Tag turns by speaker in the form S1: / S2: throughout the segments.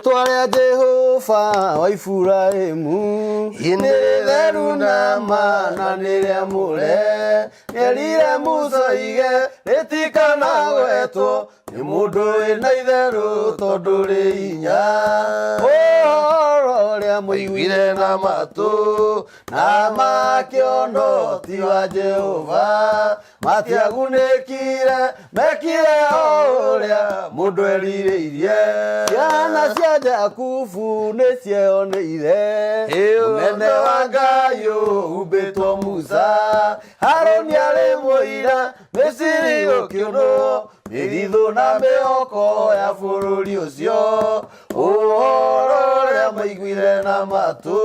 S1: Rĩtwa rĩa Jehova wa Iburahimu nĩ rĩtheru na ma na nĩ rĩamũre. Nĩerire Musa oige rĩtikanagwetwo nĩ mũndũ wĩna itherũ tondũ rĩ hinya. Ũhoro ũrĩa mũiguire na matũ na makĩona ti wa Jehova matiagunĩkire mekire o ũrĩa mũndũ erirĩirie. Ciana cia Jakubu nĩ cieyoneire ũnene wa Ngai ũhumbĩtwo Musa. Harũni arĩ mũira Misiri gũkĩũnwo mĩthithũ na mĩhoko ya bũrũri ũcio. Ũhoro ũrĩa maiguire na matũ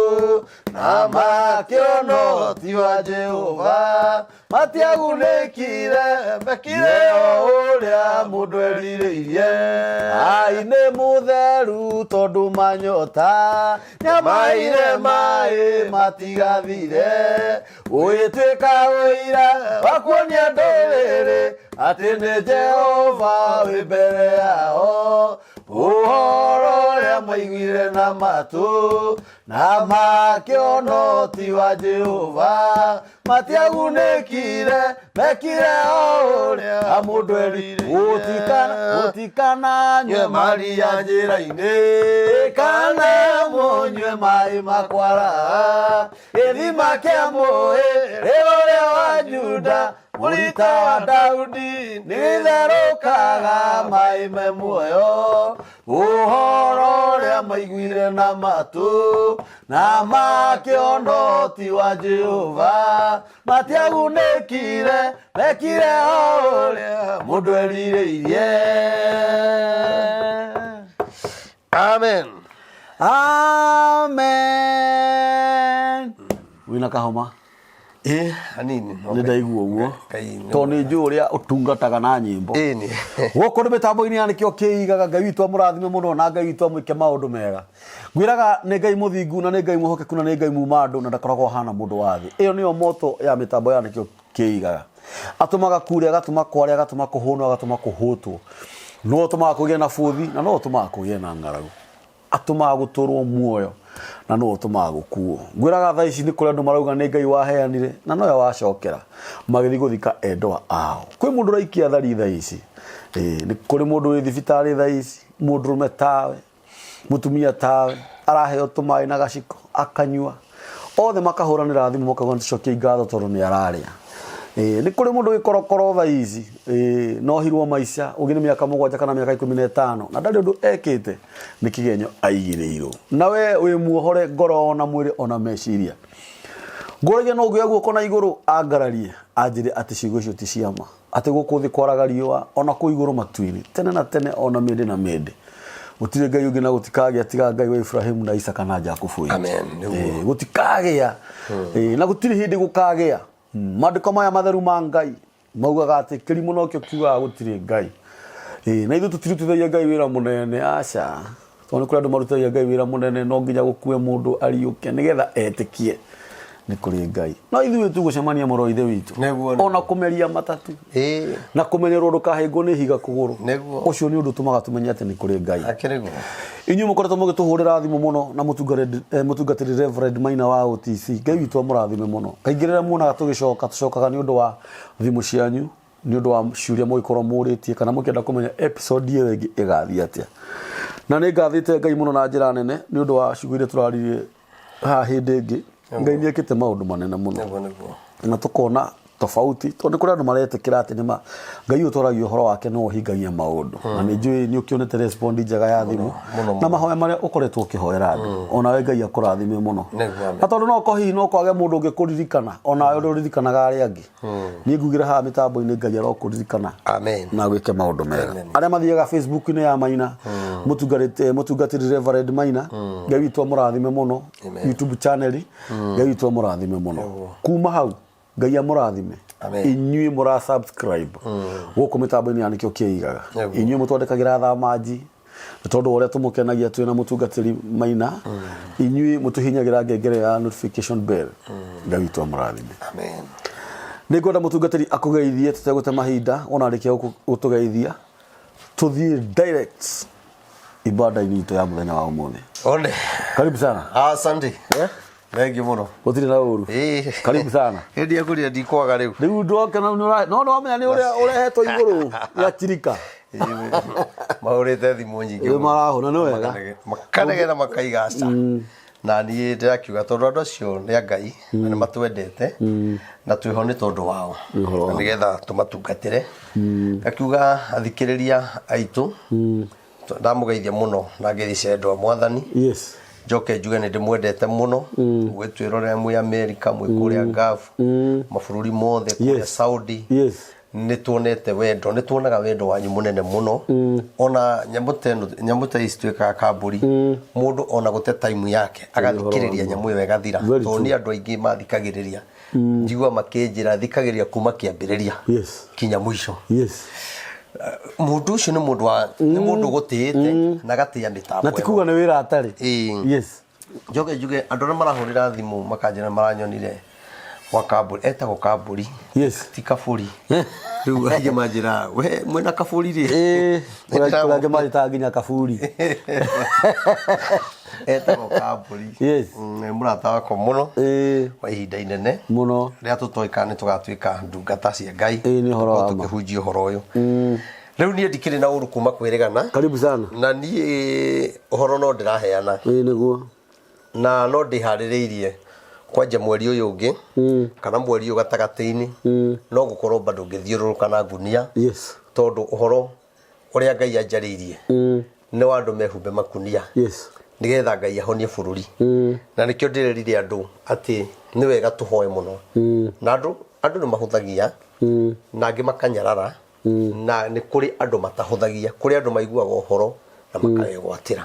S1: na makĩona ti wa Jehova matiagunĩkire mekire o ũrĩa mũndũ erirĩirie. Ngai nĩ mũtheru tondũ manyota nĩamaheire maĩ matigathire. Ũgĩtuĩka ũira wa kuonia ndũrĩrĩ atĩ nĩ Jehova wĩ mbere yao. Ũhoro ũrĩa maiguire na matũ na makĩona ti wa Jehova matiagunĩkire mekire o ũrĩa mũndũ erirĩirie. Mũtikananyue maria njĩra-inĩ kana mũnyue maĩ makwaraha. Gĩthima kĩa mũĩ rĩũrĩa wa Juda mũrita wa Daudi nĩgĩtherũkaga maĩ me muoyo. Ũhoro ũrĩa maiguire na matũ na makĩona ti wa Jehova matiagunĩkire mekire o ũrĩa mũndũ erirĩirie.
S2: Amen.
S1: Amen. Wĩna kahoma?
S2: Ĩ, hanini.
S1: Nĩ ndaigua ũguo.
S2: Ngai nĩ
S1: Tondũ nĩ njũĩ ũrĩa ũtungataga na nyĩmbo.
S2: Ĩni.
S1: Gũkũ nĩ mĩtambo-inĩ ya nĩkĩo kĩigaga Ngai witũ amũrathime mũno na Ngai witũ amwĩke maũndũ mega. Ngwĩraga nĩ Ngai mũthingu na nĩ Ngai mwĩhokeku na nĩ Ngai muma andũ na ndakoragwo ahana mũndũ wa thĩ. Ĩyo nĩyo moto ya mĩtambo ya nĩkĩo kĩigaga. Atũmaga kure, agatũma kware, agatũma kũhũnwo, agatũma kũhũtwo. No ũtũmaga kũgĩe na bũthi na no ũtũmaga kũgĩe na ng'aragu. Atũmaga gũtũrwo muoyo na no ũtũmaga gũkuo. Ngwĩraga thaa ici nĩ kũrĩ andũ marauga nĩ Ngai waheanire na nowe wacokera magĩthiĩ gũthika endwa ao. Kwĩ mũndũ ũraikia thari thaa ici. Ĩĩ, nĩ kũrĩ mũndũ wĩ thibitarĩ thaa ici, mũndũrũme tawe Mũtumia tawe araheo tũmaĩ na gaciko akanyua othe makahũranĩra thimũ makauga nĩtũcokiei ngatho tondũ nĩ ararĩa. Ĩĩ, nĩ kũrĩ mũndũ wĩ korokoro thaa ici ĩĩ, na ohirwo maica ũngĩ nĩ mĩaka mũgwanja kana mĩaka 15 na ndarĩ ũndũ ekĩte nĩ kĩgenyo aigĩrĩirwo. Na we wĩ muohore ngoro ona mwĩrĩ ona meciria. Ngũragia no ũngĩoya guoko na igũrũ angararie anjĩre atĩ ciugo icio ti cia ma. Atĩ gũkũ thĩ kwaraga riũa, o na kũu igũrũ matu-inĩ, tene na tene o na mĩndĩ na mĩndĩ. Gũtirĩ Ngai ũngĩ na gũtikagĩa tiga Ngai wa Iburahĩmu na Isaaka na Jakubu witũ.
S2: Amen, nĩguo.
S1: Ĩĩ, gũtikagĩa. Ĩĩ, na gũtirĩ hĩndĩ gũkagĩa. Maandĩko maya matheru ma Ngai maugaga atĩ kĩrimũ nokĩo kiugaga gũtirĩ Ngai. Ĩĩ, na ithuĩ tũtirutithagia Ngai wĩra mũnene, aca. Tondũ nĩ kũrĩ andũ marutithagia Ngai wĩra mũnene, no nginya gũkue mũndũ ariũke nĩgetha etĩkie nĩ kũrĩ Ngai. No ithuĩ tũgũcemania mũrũ wa ithe witũ.
S2: Nĩguo, nĩguo.
S1: Ona kũmeria matatu.
S2: Ĩĩ.
S1: Na kũmenyerwo ndũkahĩngwo nĩ ihiga kũgũrũ.
S2: Nĩguo.
S1: Ũcio nĩ ũndũ ũtũmaga tũmenye atĩ nĩ kũrĩ Ngai.
S2: Akĩrĩ guo.
S1: Inyuĩ mũkoretwo mũgĩtũhũrĩra thimũ mũno na mũtungatĩri Reverend Maina wa OTC. Ngai witũ amũrathime mũno. Kaingĩ rĩrĩa muonaga tũgĩcoka, tũcokaga nĩ ũndũ wa thimũ cianyu. Nĩ ũndũ wa ciũria mũngĩkorwo mũrĩtie kana mũkĩenda kũmenya episode ĩyo ĩngĩ ĩgathiĩ atĩa. Na nĩ ngathĩte Ngai mũno na njĩra nene nĩ ũndũ wa ciugo iria tũraririe haha hĩndĩ ĩngĩ. Ngai nĩ ekĩte maũndũ manene mũno.
S2: Nĩguo nĩguo.
S1: Na tũkona tofauti tondũ nĩ kũrĩ andũ maretĩkĩra atĩ nĩma Ngai ũyũ twaragia ũhoro wake nĩwe ũhingagia maũndũ. Na nĩ njũĩ nĩ ũkĩonete respond njega ya thimũ na mahoya marĩa ũkoretwo ũkĩhoera andũ. Onawe Ngai akũrathime mũno.
S2: Nĩguo, amen.
S1: Na tondũ no hihi no kwage mũndũ ũngĩkũririkana onawe ũrĩa ũririkanaga arĩa angĩ. Niĩ ngugire haha mĩtambo-inĩ Ngai arokũririkana
S2: Amen.
S1: na gwĩke maũndũ mega.
S2: Amen.
S1: Arĩa mathiaga Facebook-inĩ ya Maina, mũtungatĩri Reverend Maina, Ngai witũ amũrathime mũno.
S2: Amen.
S1: YouTube channel, Ngai witũ amũrathime mũno. Kuma hau Ngai amũrathime.
S2: Amen.
S1: Inyuĩ mũra subscribe gũkũ mĩtambo-inĩ ya nĩkĩo kĩigaga.
S2: Nĩguo.
S1: Inyuĩ mũtwandĩkagĩra thamanji nĩ tondũ wa ũrĩa tũmũkenagia twĩ na mũtungatĩri Maina. Inyuĩ mũtũhinyagĩra ngengere ya notification bell. Ngai witũ amũrathime.
S2: Amen.
S1: Nĩ ngwenda mũtungatĩri akũgeithie tũtegũte mahinda, wona arĩkia gũtũgeithia tũthiĩ direct Ibada-inĩ itũ ya mũthenya wa ũmũthĩ.
S2: One.
S1: Karibu sana.
S2: Asante.
S1: Eh?
S2: Thengiũ mũno.
S1: Gũtirĩ na ũru.
S2: Ĩĩ.
S1: Karibu sana.
S2: Hĩndĩ ya kũrĩa ndikwaga rĩu.
S1: Rĩu ndoka na nĩ no nĩwamenya nĩ ũrĩa ũrehetwo igũrũ ya chirika.
S2: Mahũrĩte thimũ nyingĩ.
S1: Rĩu marahũra nĩ wega.
S2: Makanegera makaiga aca. Na niĩ ndĩrakiuga tondũ andũ acio nĩ a Ngai na nĩ matwendete na twĩho nĩ tondũ wao
S1: Nĩ ũhoro wa
S2: na nĩgetha tũmatungatĩre. Ngakiuga athikĩrĩria aitũ ndamũgeithia mũno na ngeithi cia wendo wa mwathani.
S1: Yes.
S2: Njoke njuge nĩ ndĩmwendete mũno gwĩtwĩrorera mwĩ Amerika mwĩ kũrĩa Gulf mabũrũri mothe kũrĩa
S1: Yes.
S2: Saudi.
S1: Yes.
S2: Nĩ tuonete wendo, nĩ tuonaga wendo wanyu mũnene mũno. Ona nyamũ ta ĩno, nyamũ ta ici twĩkaga kambũri, mũndũ ona gũte time yake agathikĩrĩria nyamũ ĩyo ĩgathira.
S1: Very
S2: Tondũ
S1: true.
S2: nĩ andũ aingĩ mathikagĩrĩria. Njiguaga makĩnjĩra thikagĩrĩria kuma kĩambĩrĩria
S1: Yes.
S2: kinya mũico.
S1: Yes.
S2: Mũndũ ũcio nĩ mũndũ wa nĩ mũndũ ũgũtĩĩte na agatĩĩa mĩtambo
S1: Na ti
S2: ĩno.
S1: kuga nĩ wĩra atarĩ.
S2: Ĩĩ.
S1: Yes.
S2: Njoke njuge andũ arĩa marahũrĩra thimũ makanjĩra maranyonire gwa kambũri, etagwo kambũri.
S1: Yes.
S2: Ti kabũri. Rĩu aingĩ manjĩraga we mwĩna kabũri rĩ.
S1: Ĩĩ, kũrĩ angĩ manjĩtaga nginya kaburi.
S2: Etagwo kambũri.
S1: Yes.
S2: Nĩ mũrata wakwa mũno
S1: Ĩĩ,
S2: wa ihinda inene.
S1: Mũno.
S2: Rĩrĩa tũtoĩ kana nĩ tũgatuĩka ndungata cia Ngai.
S1: Ĩĩ, nĩ ũhoro wa ma.
S2: Tũkĩhunjia ũhoro ũyũ. Rĩu niĩ ndikĩrĩ na ũru kuma kwĩrĩgana.
S1: Karibu sana.
S2: Na niĩ ũhoro no ndĩraheana.
S1: Ĩĩ nĩguo.
S2: Na no ndĩharĩrĩirie kwanja mweri ũyũ ũngĩ kana mweri ũyũ gatagatĩ-inĩ no gũkorwo bado ngĩthiũrũrũka na ngunia.
S1: Yes.
S2: Tondũ ũhoro ũrĩa Ngai anjarĩirie nĩ wa andũ mehumbe makunia.
S1: Yes.
S2: Nĩgetha Ngai ahonie bũrũri. Na nĩkĩo ndĩrerire andũ atĩ nĩ wega tũhoe mũno. Na andũ nĩ mahũthagia na angĩ makanyarara. Na nĩ kũrĩ andũ matahũthagia, kũrĩ andũ maiguaga ũhoro na makawĩgwatĩra.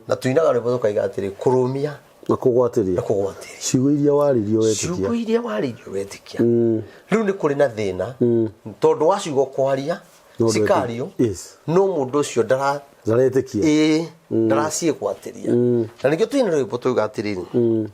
S2: Na tuinaga rwĩmbo tũkaiga atĩrĩ, kũrũmia
S1: Na kũgwatĩria.
S2: Na kũgwatĩria.
S1: Ciugo iria waririo wetĩkia.
S2: Ciugo iria waririo wetĩkia. Rĩu nĩ kũrĩ na thĩna tondũ wa ciugo kwaria
S1: No
S2: cikario,
S1: Yes.
S2: no mũndũ ũcio ndara
S1: Ndaretĩkia.
S2: Ĩĩ, ndaraciĩgwatĩria. Na nĩkĩo tuina rwĩmbo tuiga atĩrĩrĩ,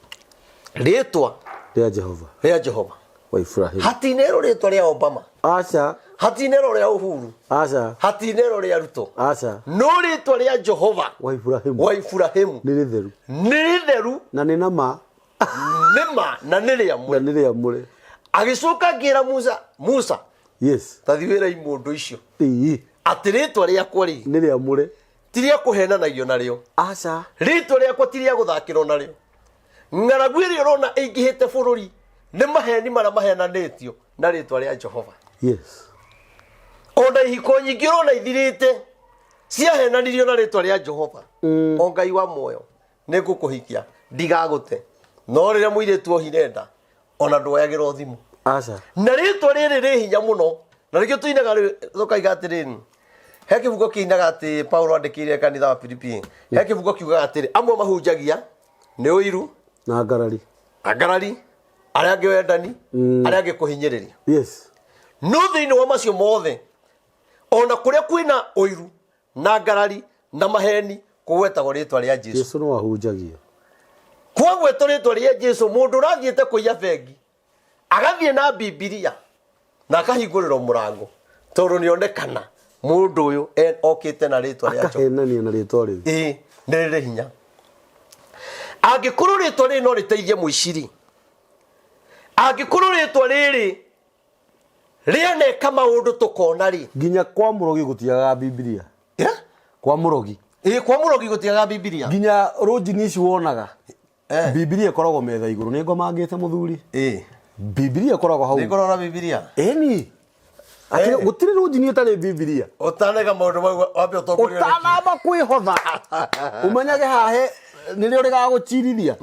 S2: rĩtwa
S1: Rĩa Jehova.
S2: Rĩa Jehova.
S1: Wa Ibrahim.
S2: Hatinerwo rĩtwa rĩa Obama.
S1: Aca.
S2: Hatinerwo rĩa Uhuru.
S1: Aca.
S2: Hatinerwo rĩa Ruto.
S1: Aca.
S2: No rĩtwa rĩa Jehova
S1: wa Ibrahim.
S2: Wa Ibrahim.
S1: Nĩ rĩtheru.
S2: Nĩ rĩtheru.
S1: Na nĩ na ma.
S2: Nĩ ma na nĩ rĩamũre.
S1: Na nĩ rĩamũre.
S2: Agĩcoka ngĩra Musa, Musa.
S1: Yes.
S2: Ta thiĩ wĩre imũndũ icio.
S1: Ĩĩ.
S2: Atĩ rĩtwa rĩakwa rĩ.
S1: Nĩ rĩamũre.
S2: Ti rĩa kũhenanagio narĩo.
S1: Aca.
S2: Rĩtwa rĩakwa ti rĩa gũthakĩrwo narĩo. Ng'aragu ĩrĩa ũrona ĩingĩhĩte bũrũri nĩ maheni marĩa mahenanĩtio na rĩtwa rĩa Jehova.
S1: Yes.
S2: Ona ihiko nyingĩ ũrona ithirĩte ciahenanirio na rĩtwa rĩa Jehova. O Ngai wa muoyo nĩ ngũkũhikia ndigagũte. No rĩrĩa mũirĩtu ohire nda ona ndwoyagĩrwo thimũ.
S1: Aca.
S2: Na rĩtwa rĩrĩ rĩ hinya mũno na nĩkĩo tũinaga tũkaiga atĩrĩrĩ, he kĩbungo kĩinaga atĩ Paulo andĩkĩire kanitha wa Filipi, he kĩbungo kiugaga atĩrĩ, amwe mahunjagia nĩ ũiru
S1: na ngarari,
S2: na ngarari, arĩa angĩ wendani, arĩa angĩ kũhinyĩrĩria.
S1: Yes.
S2: No thĩinĩ wa macio mothe, ona kũrĩa kwĩna ũiru na ngarari na maheni, kũgwetagwo rĩtwa rĩa Jesu.
S1: Jesu no ahunjagia.
S2: Kwagwetwo rĩtwa rĩa Jesu, mũndũ ũrathiĩte kũiya bengi agathiĩ na Bibilia na akahingũrĩrwo mũrango tondũ nĩonekana mũndũ ũyũ okĩte na rĩtwa rĩa Jehova.
S1: Akahenania na rĩtwa rĩu.
S2: Ĩĩ, nĩ rĩrĩ hinya. Angĩkorwo rĩtwa rĩrĩ no rĩteithie mũiciri, angĩkorwo rĩtwa rĩrĩ rĩaneka maũndũ tũkona rĩ.
S1: Nginya kwa mũrogi gũtiagaga Bibilia.
S2: Yeah?
S1: Kwa mũrogi.
S2: Ĩĩ, kwa mũrogi gũtiagaga Bibilia.
S1: Nginya rũnjini ici wonaga. Bibilia ĩkoragwo metha igũrũ. Nĩ ngomangĩte mũthuri. Bibilia ĩkoragwo hau.
S2: Nĩ ngoragwo na Bibilia.
S1: Ĩni. Atĩ gũtirĩ rũnjini ĩtarĩ Bibilia.
S2: Ũtaneka maũndũ mau wambe ũtongorio nĩ
S1: Ũtanamba kwĩhotha. Ũmenyage hahe nĩrĩo rĩgagũcirithia.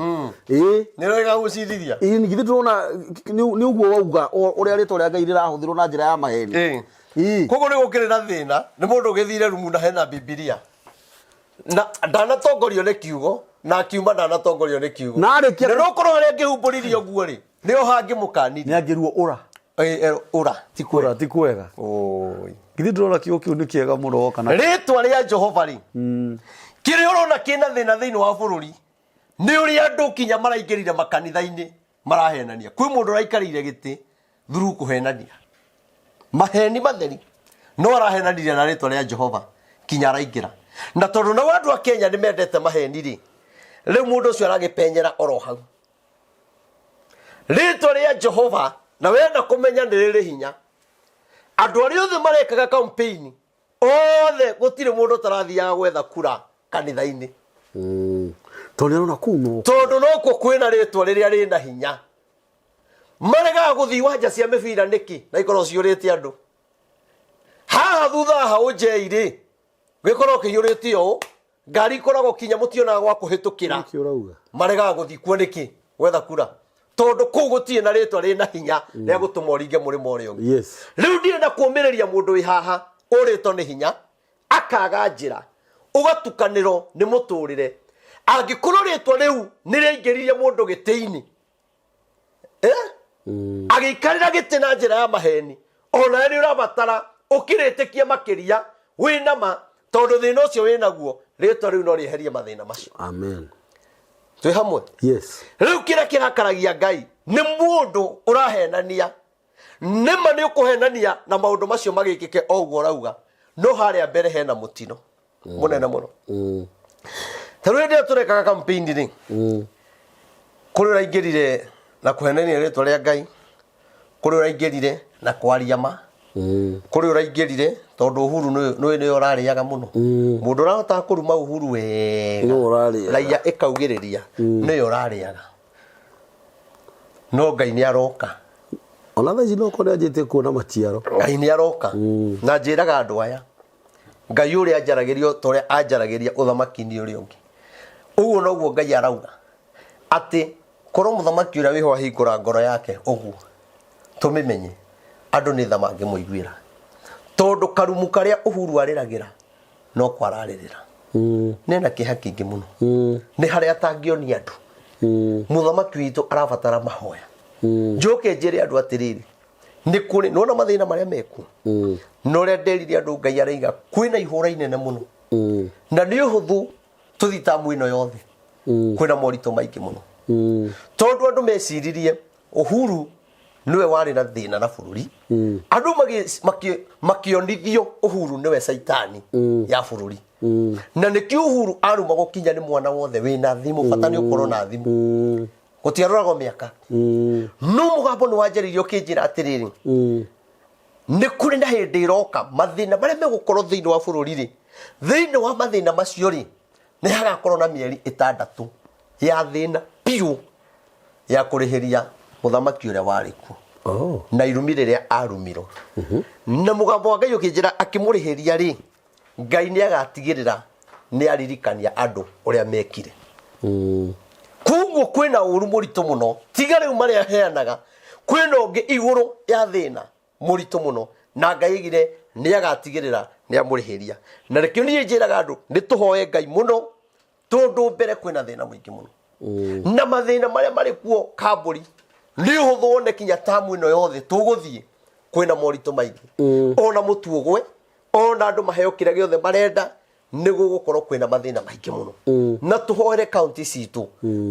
S1: Ĩĩ.
S2: Nĩrĩo rĩgagũcirithia.
S1: Ĩĩ, githĩ ndũrona nĩ ũguo wauga ũrĩa rĩtwa rĩa Ngai rĩrahũthĩrwo na njĩra ya maheni. Ĩĩ.
S2: Koguo nĩ gũkĩrĩ na thĩna nĩ mũndũ ũgĩthire rumu na hena Bibilia. Na ndanatongorio nĩ kiugo na akiuma ndanatongorio nĩ kiugo.
S1: Na arĩkia
S2: Na no korwo harĩa angĩhumbũririe ũguo rĩ, nĩho hangĩmũkanirie.
S1: Nĩ angĩruo ũra.
S2: Ũra, ti kwega.
S1: Ũra, ti kwega.
S2: Oi.
S1: Githĩ ndũrona kiugo kĩu nĩ kĩega mũno kana?
S2: Rĩtwa rĩa Jehova rĩ, kĩrĩa ũrona kĩna thĩna thĩinĩ wa bũrũri, nĩ ũrĩa andũ kinya maraingĩrire makanitha-inĩ marahenania. Kwĩ mũndũ ũraikarĩire gĩtĩ through kũhenania. Maheni matheri. No arahenanirie na rĩtwa rĩa Jehova kinya araingĩra. Na tondũ nao andũ a Kenya nĩ mendete maheni rĩ, rĩu mũndũ ũcio aragĩpenyera oro hau. Rĩtwa rĩa Jehova na wenda kũmenya nĩ rĩrĩ hinya. Andũ arĩa othe marekaga campaign othe gũtirĩ mũndũ ũtarathiaga gwetha kura kanitha-inĩ.
S1: Tondũ nĩ arona kũu no
S2: Tondũ nokuo kwĩna rĩtwa rĩrĩa rĩna hinya. Maregaga gũthiĩ iwanja cia mĩbira nĩkĩ na ikorwo ciũrĩte andũ? Haha thutha haha ũnjei rĩ, gĩkoragwo kĩiyũrĩte ũũ, ngari ikoragwo kinya mũtionaga gwa kũhĩtũkĩra.
S1: Nĩkĩ ũrauga?
S2: Maregaga gũthiĩ kuo nĩkĩ gwetha kura? Tondũ kũu gũtirĩ na rĩtwa rĩna hinya rĩa gũtũma ũringe mũrĩmo ũrĩa ũngĩ. Rĩu ndirenda kũũmĩrĩria mũndũ wĩ haha ũrĩtwo nĩ hinya akaga njĩra, ũgatukanĩrwo nĩ mũtũrĩre. Angĩkorwo rĩtwa rĩu nĩ rĩaingĩririe mũndũ gĩtĩ-inĩ, Agĩikarĩra gĩtĩ na njĩra ya maheni, onawe nĩ ũrabatara ũkĩrĩtĩkie makĩria wĩna ma, tondũ thĩna ũcio wĩnaguo, rĩtwa rĩu no rĩeherie mathĩna macio.
S1: Amen.
S2: Twĩ hamwe?
S1: Yes.
S2: Rĩu kĩrĩa kĩrakaragia Ngai nĩ mũndũ ũrahenania. Nĩma nĩ ũkũhenania na maũndũ macio magĩkĩke o ũguo ũrauga, no harĩa mbere hena mũtino mũnene mũno. Ta rĩu hĩndĩ ĩrĩa tũrekaga campaign rĩ, kũrĩ ũraingĩrire na kũhenania rĩtwa rĩa Ngai, kũrĩ ũraingĩrire na kwaria ma, kũrĩ ũraingĩrire tondũ Uhuru nĩwe nĩwe ũrarĩaga mũno. Mũndũ ũrahotaga kũruma Uhuru wega,
S1: Nĩwe ũrarĩaga.
S2: raia ĩkaugĩrĩria, nĩwe ũrarĩaga. No Ngai nĩ aroka.
S1: Ona thaa ici no korwo nĩ anjĩtie kuona maciaro.
S2: Ngai nĩ aroka. Na njĩraga andũ aya, Ngai ũrĩa anjaragĩria ta ũrĩa anjaragĩria ũthamaki-inĩ ũrĩa ũngĩ, ũguo noguo Ngai arauga atĩ korwo mũthamaki ũrĩa wĩho ahingũra ngoro yake ũguo tũmĩmenye, andũ nĩ tha mangĩmũiguĩra, tondũ karumu karĩa Uhuru arĩragĩra no kwararĩrĩra. Nĩ na kĩeha kĩingĩ mũno. Nĩ harĩa atangĩonia andũ. Mũthamaki witũ arabatara mahoya. Njoke njĩre andũ atĩrĩrĩ, nĩ kũrĩ nĩwona mathĩna marĩa mekuo na ũrĩa nderire andũ Ngai araiga kwĩna ihũra inene mũno na nĩ ũhũthũ tũthiĩ tamu ĩno yothe kwĩna moritũ maingĩ mũno tondũ andũ meciririe Uhuru nĩwe warĩ na thĩna na bũrũri. Andũ makĩonithio Uhuru nĩwe caitani ya bũrũri. Na nĩkĩo Uhuru arumagwo kinya nĩ mwana wothe wĩna thimũ, bata nĩ ũkorwo na thimũ. Gũtiaroragwo mĩaka. No mũgambo nĩ wanjarĩirie ũkĩnjĩra atĩrĩrĩ, nĩ kũrĩ na hĩndĩ ĩroka mathĩna marĩa megũkorwo thĩinĩ wa bũrũri rĩ, thĩinĩ wa mathĩna macio rĩ, nĩ hagakorwo na mĩeri ĩtandatũ ya thĩna biũ ya kũrĩhĩria mũthamaki ũrĩa warĩ kuo na irumi rĩrĩa arumirwo. Na mũgambo wa Ngai ũkĩnjĩra akĩmũrĩhĩria rĩ, Ngai nĩ agatigĩrĩra nĩ aririkania andũ ũrĩa mekire. Koguo kwĩna ũru mũritũ mũno, tiga rĩu marĩa heanaga, kwĩna ũngĩ igũrũ ya thĩna mũritũ mũno, na Ngai aigire nĩ agatigĩrĩra nĩ amũrĩhĩria. Na nĩkĩo niĩ njĩraga andũ nĩ tũhoe Ngai mũno, tondũ mbere kwĩna thĩna mũingĩ mũno. Na mathĩna marĩa marĩ kuo kambũri nĩ ũhũthũ wone kinya tamu ĩno yothe tũgũthiĩ kwĩna moritũ maingĩ. Ona mũtu ũgwe, ona andũ maheo kĩrĩa gĩothe marenda, nĩ gũgũkorwo kwĩna mathĩna maingĩ mũno. Na tũhoere kaunti citũ,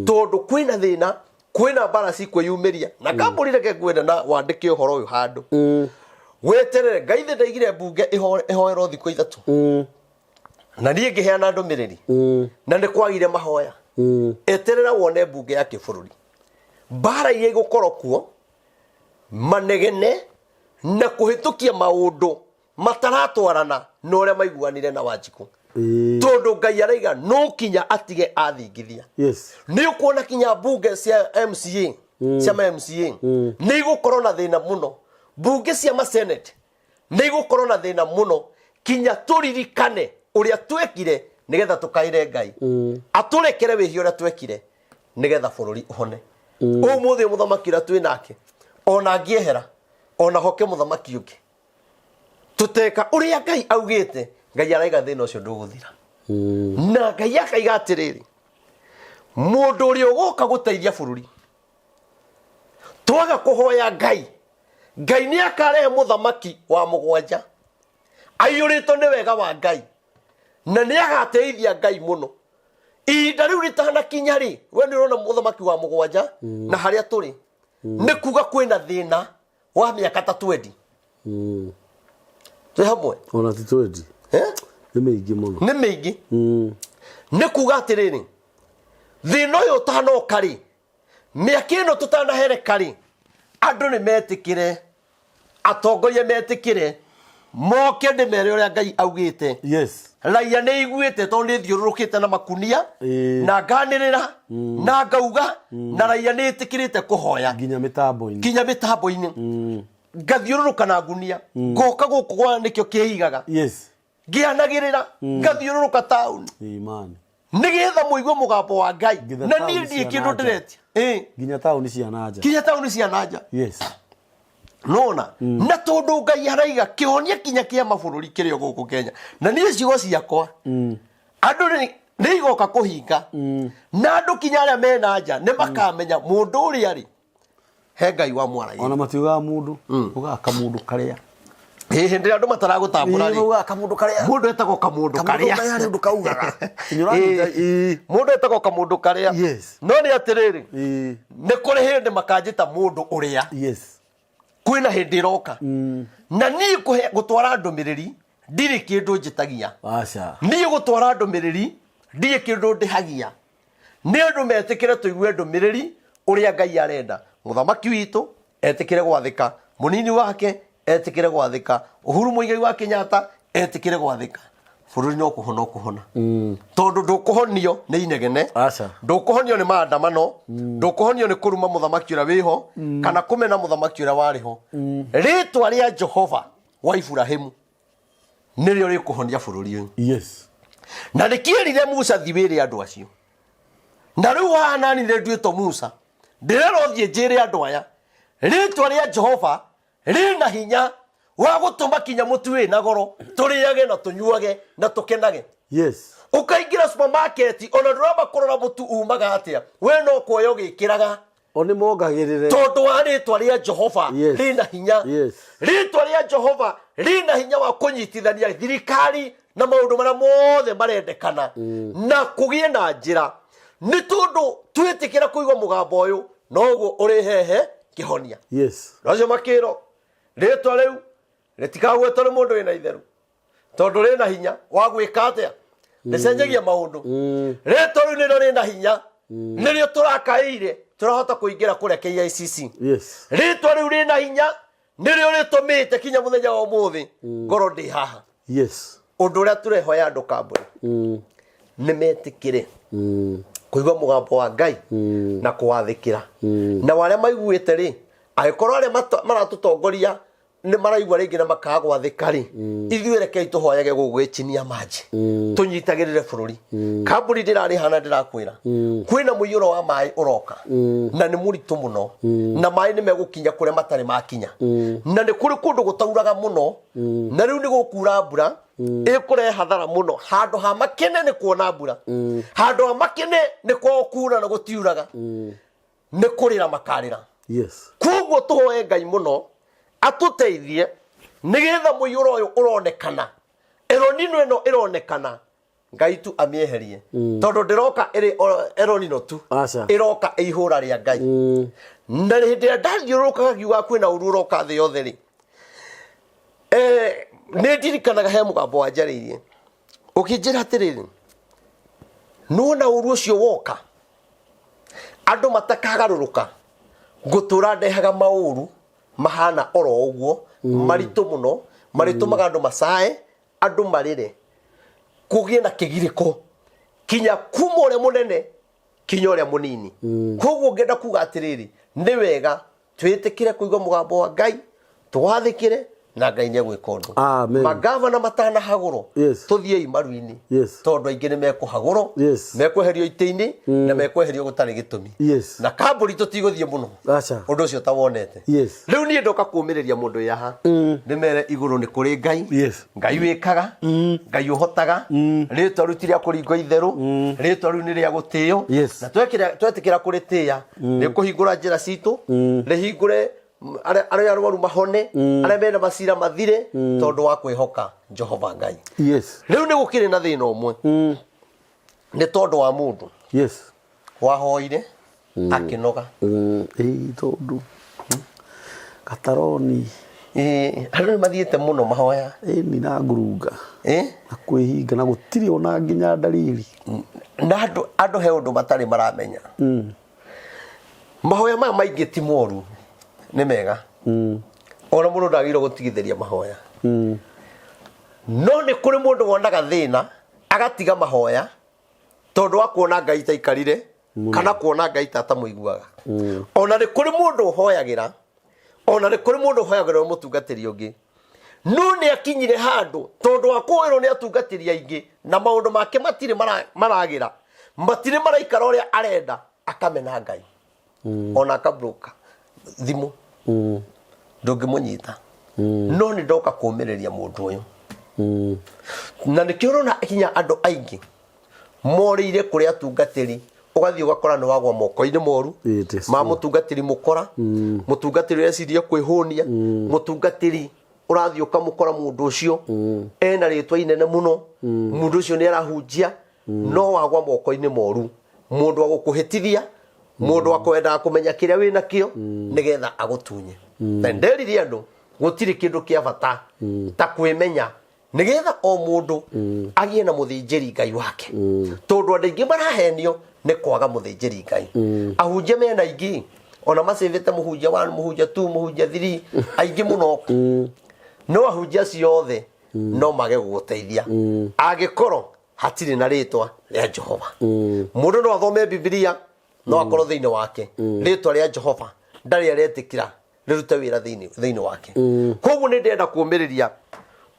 S2: tondũ kwĩna thĩna, kwĩna mbara cikwĩyumĩria. Na kambũri reke ngwĩre na wandĩke ũhoro ũyũ handũ. Weterere, Ngai thĩ ndaigire mbunge ĩhoerwo thikũ ithatũ. Na niĩ ngĩheana ndũmĩrĩri. Na nĩ kwagire mahoya. Eterera wone mbunge ya kĩbũrũri. Mbara iria igũkorwo kuo, manegene na kũhĩtũkia maũndũ mataratwarana na ũrĩa maiguanire na Wanjikũ. Tondũ Ngai araiga no kinya atige athingithia. Nĩ ũkuona kinya mbunge cia MCA, cia ma MCA, nĩ igũkorwo na thĩna mũno. Mbunge cia ma Senate nĩ igũkorwo na thĩna mũno kinya tũririkane ũrĩa twekire nĩgetha tũkaĩre Ngai. Atũrekere wĩhia ũrĩa twekire nĩgetha bũrũri ũhone. Ũmũthĩ mũthamaki ũrĩa twĩ nake ona angĩehera ona hoke mũthamaki ũngĩ tũteka ũrĩa Ngai augĩte, Ngai araiga thĩna ũcio ndũgũthira. Na Ngai akaiga atĩrĩrĩ, mũndũ ũrĩa ũgoka gũteithia bũrũri twaga kũhoya Ngai, Ngai nĩ akarehe mũthamaki wa mũgwanja aiyũrĩtwo nĩ wega wa Ngai na nĩ agateithia Ngai mũno. Ihinda rĩu rĩtanakinya rĩ, we nĩ ũrona mũthamaki wa mũgwanja na harĩa tũrĩ nĩ kuga kwĩna thĩna wa mĩaka ta 20. Twĩ hamwe?
S1: Ona ti 20.
S2: Eh?
S1: Nĩ mĩingĩ mũno.
S2: Nĩ mĩingĩ. Nĩ kuga atĩrĩrĩ, thĩna ũyũ ũtanoka rĩ, mĩaka ĩno tũtanahereka rĩ, andũ nĩ metĩkĩre, atongoria metĩkĩre, moke ndĩmere ũrĩa Ngai augĩte. Raia nĩ iguĩte tondũ nĩ thiũrũrũkĩte na makunia na nganĩrĩra na ngauga, na raia nĩ ĩtĩkĩrĩte kũhoya
S1: nginya mĩtambo-inĩ.
S2: Nginya mĩtambo-inĩ. Ngathiũrũrũka na ngunia, ngoka gũkũ gwa nĩkĩo kĩigaga, ngĩanagĩrĩra, ngathiũrũrũka taũni
S1: Imani.
S2: nĩgetha mũigue mũgambo wa Ngai.
S1: Nginya
S2: Na
S1: taũni
S2: niĩ ndiĩ
S1: cia
S2: kĩndũ
S1: na nja.
S2: ndĩretia. Ĩ.
S1: Nginya taũni cia na nja.
S2: Nginya taũni cia na nja. Nona na tondũ Ngai araiga kĩhonia kinya kĩa mabũrũri kĩrĩ o gũkũ Kenya, na niĩ ciugo ciakwa andũ nĩ igoka kũhinga, na andũ kinya arĩa me na nja nĩ makamenya mũndũ ũrĩa rĩ he Ngai wa mwaragia.
S1: Ona matiugaga mũndũ, ugaga kamũndũ karĩa.
S2: Ĩ, hĩndĩ ĩrĩa andũ mataragũtambũra rĩ,
S1: Ugaga kamũndũ karĩa.
S2: Mũndũ etagwo kamũndũ
S1: Kamũndũ
S2: karĩa.
S1: Karĩa rĩ ũndũ kaugaga. Nĩ ũranyita?
S2: Ĩ, mũndũ etagwo kamũndũ karĩa. No nĩ atĩrĩrĩ, nĩ kũrĩ hĩndĩ makanjĩta mũndũ ũrĩa. Kwĩna hĩndĩ ĩroka na niĩ gũtwara ndũmĩrĩri ndirĩ kĩndũ njĩtagia.
S1: Aca.
S2: Niĩ gũtwara ndũmĩrĩri ndirĩ kĩndũ ndĩhagia, nĩ andũ metĩkĩre tũigue ndũmĩrĩri ũrĩa Ngai arenda. Mũthamaki witũ etĩkĩre gwathĩka, mũnini wake etĩkĩre gwathĩka, Uhuru Muigai wa Kenyatta etĩkĩre gwathĩka, bũrũri no kũhona ũkũhona, tondũ ndũkũhonio nĩ inegene.
S1: Aca.
S2: Ndũkũhonio nĩ maandamano, ndũkũhonio nĩ kũruma mũthamaki ũrĩa wĩho kana kũmena mũthamaki ũrĩa warĩ ho. Rĩtwa rĩa Jehova wa Iburahimu nĩrĩo rĩkũhonia bũrũri ũyũ. Na rĩkĩerire Musa, thi wĩre andũ acio. Na rĩu haha nani nĩ nduĩtwo Musa, ndĩrerwo thiĩ njĩre andũ aya rĩtwa rĩa Jehova rĩna hinya wa gũtũma kinya mũtu wĩ na goro tũrĩage na tũnyuage na tũkenage. Ũkaingĩra supermarket, ona ndũramba kũrora mũtu umaga atĩa, we no kuoya ũgĩkĩraga.
S1: O nĩ mongagĩrĩre.
S2: Tondũ wa rĩtwa rĩa Jehova rĩna hinya. Rĩtwa rĩa Jehova rĩna hinya wa kũnyitithania thirikari na maũndũ marĩa mothe marendekana na kũgĩe na njĩra, nĩ tondũ twĩtĩkĩra kũigua mũgambo ũyũ noguo ũrĩhehe kĩhonia. Nacio makĩrwo rĩtwa rĩu rĩtikagwetwo nĩ mũndũ wĩna itheru, tondũ rĩna hinya wa gwĩka atĩa? Rĩcenjagia maũndũ. Rĩtwa rĩu nĩrĩo rĩna hinya, nĩrĩo tũrakaĩire tũrahota kũingĩra kũrĩa KICC. Rĩtwa rĩu rĩna hinya nĩrĩo rĩtũmĩte kinya mũthenya wa ũmũthĩ ngorwo ndĩ haha. Ũndũ ũrĩa tũrehoya andũ kambũri nĩ metĩkĩre kũigua mũgambo wa Ngai na kũwathĩkĩra. Na arĩa maiguĩte rĩ, angĩkorwo arĩa maratũtongoria nĩ maraigua rĩngĩ na makaga gwathĩka rĩ, ithuĩ rekei tũhoyage gũkũ gĩchinia maji, tũnyitagĩrĩre bũrũri. Kambuni ndĩrarĩ hana ndĩrakwĩra kwĩna mũiyũro wa maĩ ũroka na nĩ mũritũ mũno, na maĩ nĩ megũkinya kũrĩa matarĩ makinya, na nĩ kũrĩ kũndũ gũtauraga mũno, na rĩu nĩ gũkura mbura ĩkũrehe hathara mũno. Handũ ha makene nĩ kuona mbura, handũ ha makene nĩ kwao kura na gũtiuraga, nĩ kũrĩra makarĩra. Koguo tũhoe Ngai mũno atũteithie nĩgetha mũiyũro ũyũ ũronekana, eronino ĩno ĩronekana, Ngai tu amĩeherie, tondũ ndĩroka ĩrĩ eronino tu.
S1: Aca.
S2: Ĩroka ĩihũra rĩa Ngai. Na hĩndĩ ĩrĩa ndathiũrũrũkaga ngiuga kwĩna ũru ũroka thĩ yothe rĩ, nĩ ndirikanaga he mũgambo wanjarĩirie ũkĩnjĩra atĩrĩrĩ, nĩwona ũru ũcio woka andũ matakagarũrũka, ngũtũra ndehaga maũru mahana oro ũguo maritũ mũno, marĩtũmaga andũ macae, andũ marĩre, kũgĩe na kĩgirĩko kinya kuma ũrĩa mũnene kinya ũrĩa mũnini. Koguo ngenda kuga atĩrĩrĩ, nĩ wega twĩtĩkĩre kũigua mũgambo wa Ngai, twathĩkĩre, na Ngai nĩ egwĩka ũndũ.
S1: Amen.
S2: Magavana matanahagũrwo, tũthiĩi maru-inĩ, tondũ aingĩ nĩ mekũhagũrwo, mekweherio itĩ-inĩ na mekweherio gũtarĩ gĩtũmi. Na kambũri tũtigũthiĩ mũno.
S1: Aca.
S2: Ũndũ ũcio ta wonete. Rĩu niĩ ndoka kũũmĩrĩria mũndũ wĩ haha, ndĩmere igũrũ nĩ kũrĩ Ngai. Ngai wĩkaga, Ngai ũhotaga. Rĩtwa rĩu ti rĩa kũringwo itherũ, rĩtwa rĩu nĩ rĩa gũtĩo. Na twetĩkĩra kũrĩtĩĩa, rĩkũhingũra njĩra citũ, rĩhingũre arĩa arwaru mahone, arĩa mena macira mathire, tondũ wa kwĩhoka Jehova Ngai. Rĩu nĩ gũkĩrĩ na thĩna ũmwe, nĩ tondũ wa mũndũ wahoire akĩnoga.
S1: Ĩĩ, tondũ gataroni.
S2: Ĩĩ, andũ nĩ mathiĩte mũno mahoya.
S1: Ĩni na ngurunga.
S2: Ĩ?
S1: Na kwĩhinga na gũtirĩ ona nginya ndariri.
S2: Na andũ andũ he ũndũ matarĩ maramenya. Mahoya maya maingĩ ti moru, nĩ mega. Ona mũndũ ndagĩrĩirwo gũtigithĩria mahoya. No nĩ kũrĩ mũndũ wonaga thĩna agatiga mahoya tondũ wa kuona Ngai taikarire kana kuona Ngai ta atamũiguaga. Ona nĩ kũrĩ mũndũ ũhoyagĩra, ona nĩ kũrĩ mũndũ ũhoyagĩra mũtungatĩri ũngĩ, no nĩ akinyire handũ tondũ wa kũĩrwo nĩ atungatĩri aingĩ na maũndũ make matirĩ maragĩra, matirĩ maraikara ũrĩa arenda, akamena Ngai. Ona akabroka thimũ, ndũngĩmũnyita. No nĩ ndoka kũmĩrĩria mũndũ ũyũ. Na nĩkĩo ũrona nginya andũ aingĩ morĩire kũrĩ atungatĩri, ũgathiĩ ũgakora nĩ wagwa moko-inĩ moru
S1: It is
S2: ma
S1: true.
S2: mũtungatĩri mũkora, mũtungatĩri ũreciria kwĩhũnia, mũtungatĩri ũrathiĩ ũkamũkora mũndũ ũcio ena rĩtwa inene mũno, mũndũ ũcio nĩ arahunjia, no wagwa moko-inĩ moru, mũndũ wa gũkũhĩtithia, mũndũ wa kwendaga kũmenya kĩrĩa wĩ nakĩo nĩgetha agũtunye. Na nderire andũ gũtirĩ kĩndũ kĩa bata ta kwĩmenya, nĩgetha o mũndũ agĩe na mũthĩnjĩri Ngai wake, tondũ andũ aingĩ marahenio nĩ kwaga mũthĩnjĩri Ngai. Ahunjia mena aingĩ, ona macĩvĩte mũhunjia 1, mũhunjia 2, mũhunjia 3, aingĩ mũno. No ahunjia acio othe no mage gũgũteithia angĩkorwo hatirĩ na rĩtwa rĩa Jehova. Mũndũ no athome Bibilia, no akorwo thĩinĩ wake rĩtwa rĩa Jehova ndarĩ aretĩkĩra rĩrute wĩra thĩinĩ wake. Koguo nĩ ndĩrenda kũũmĩrĩria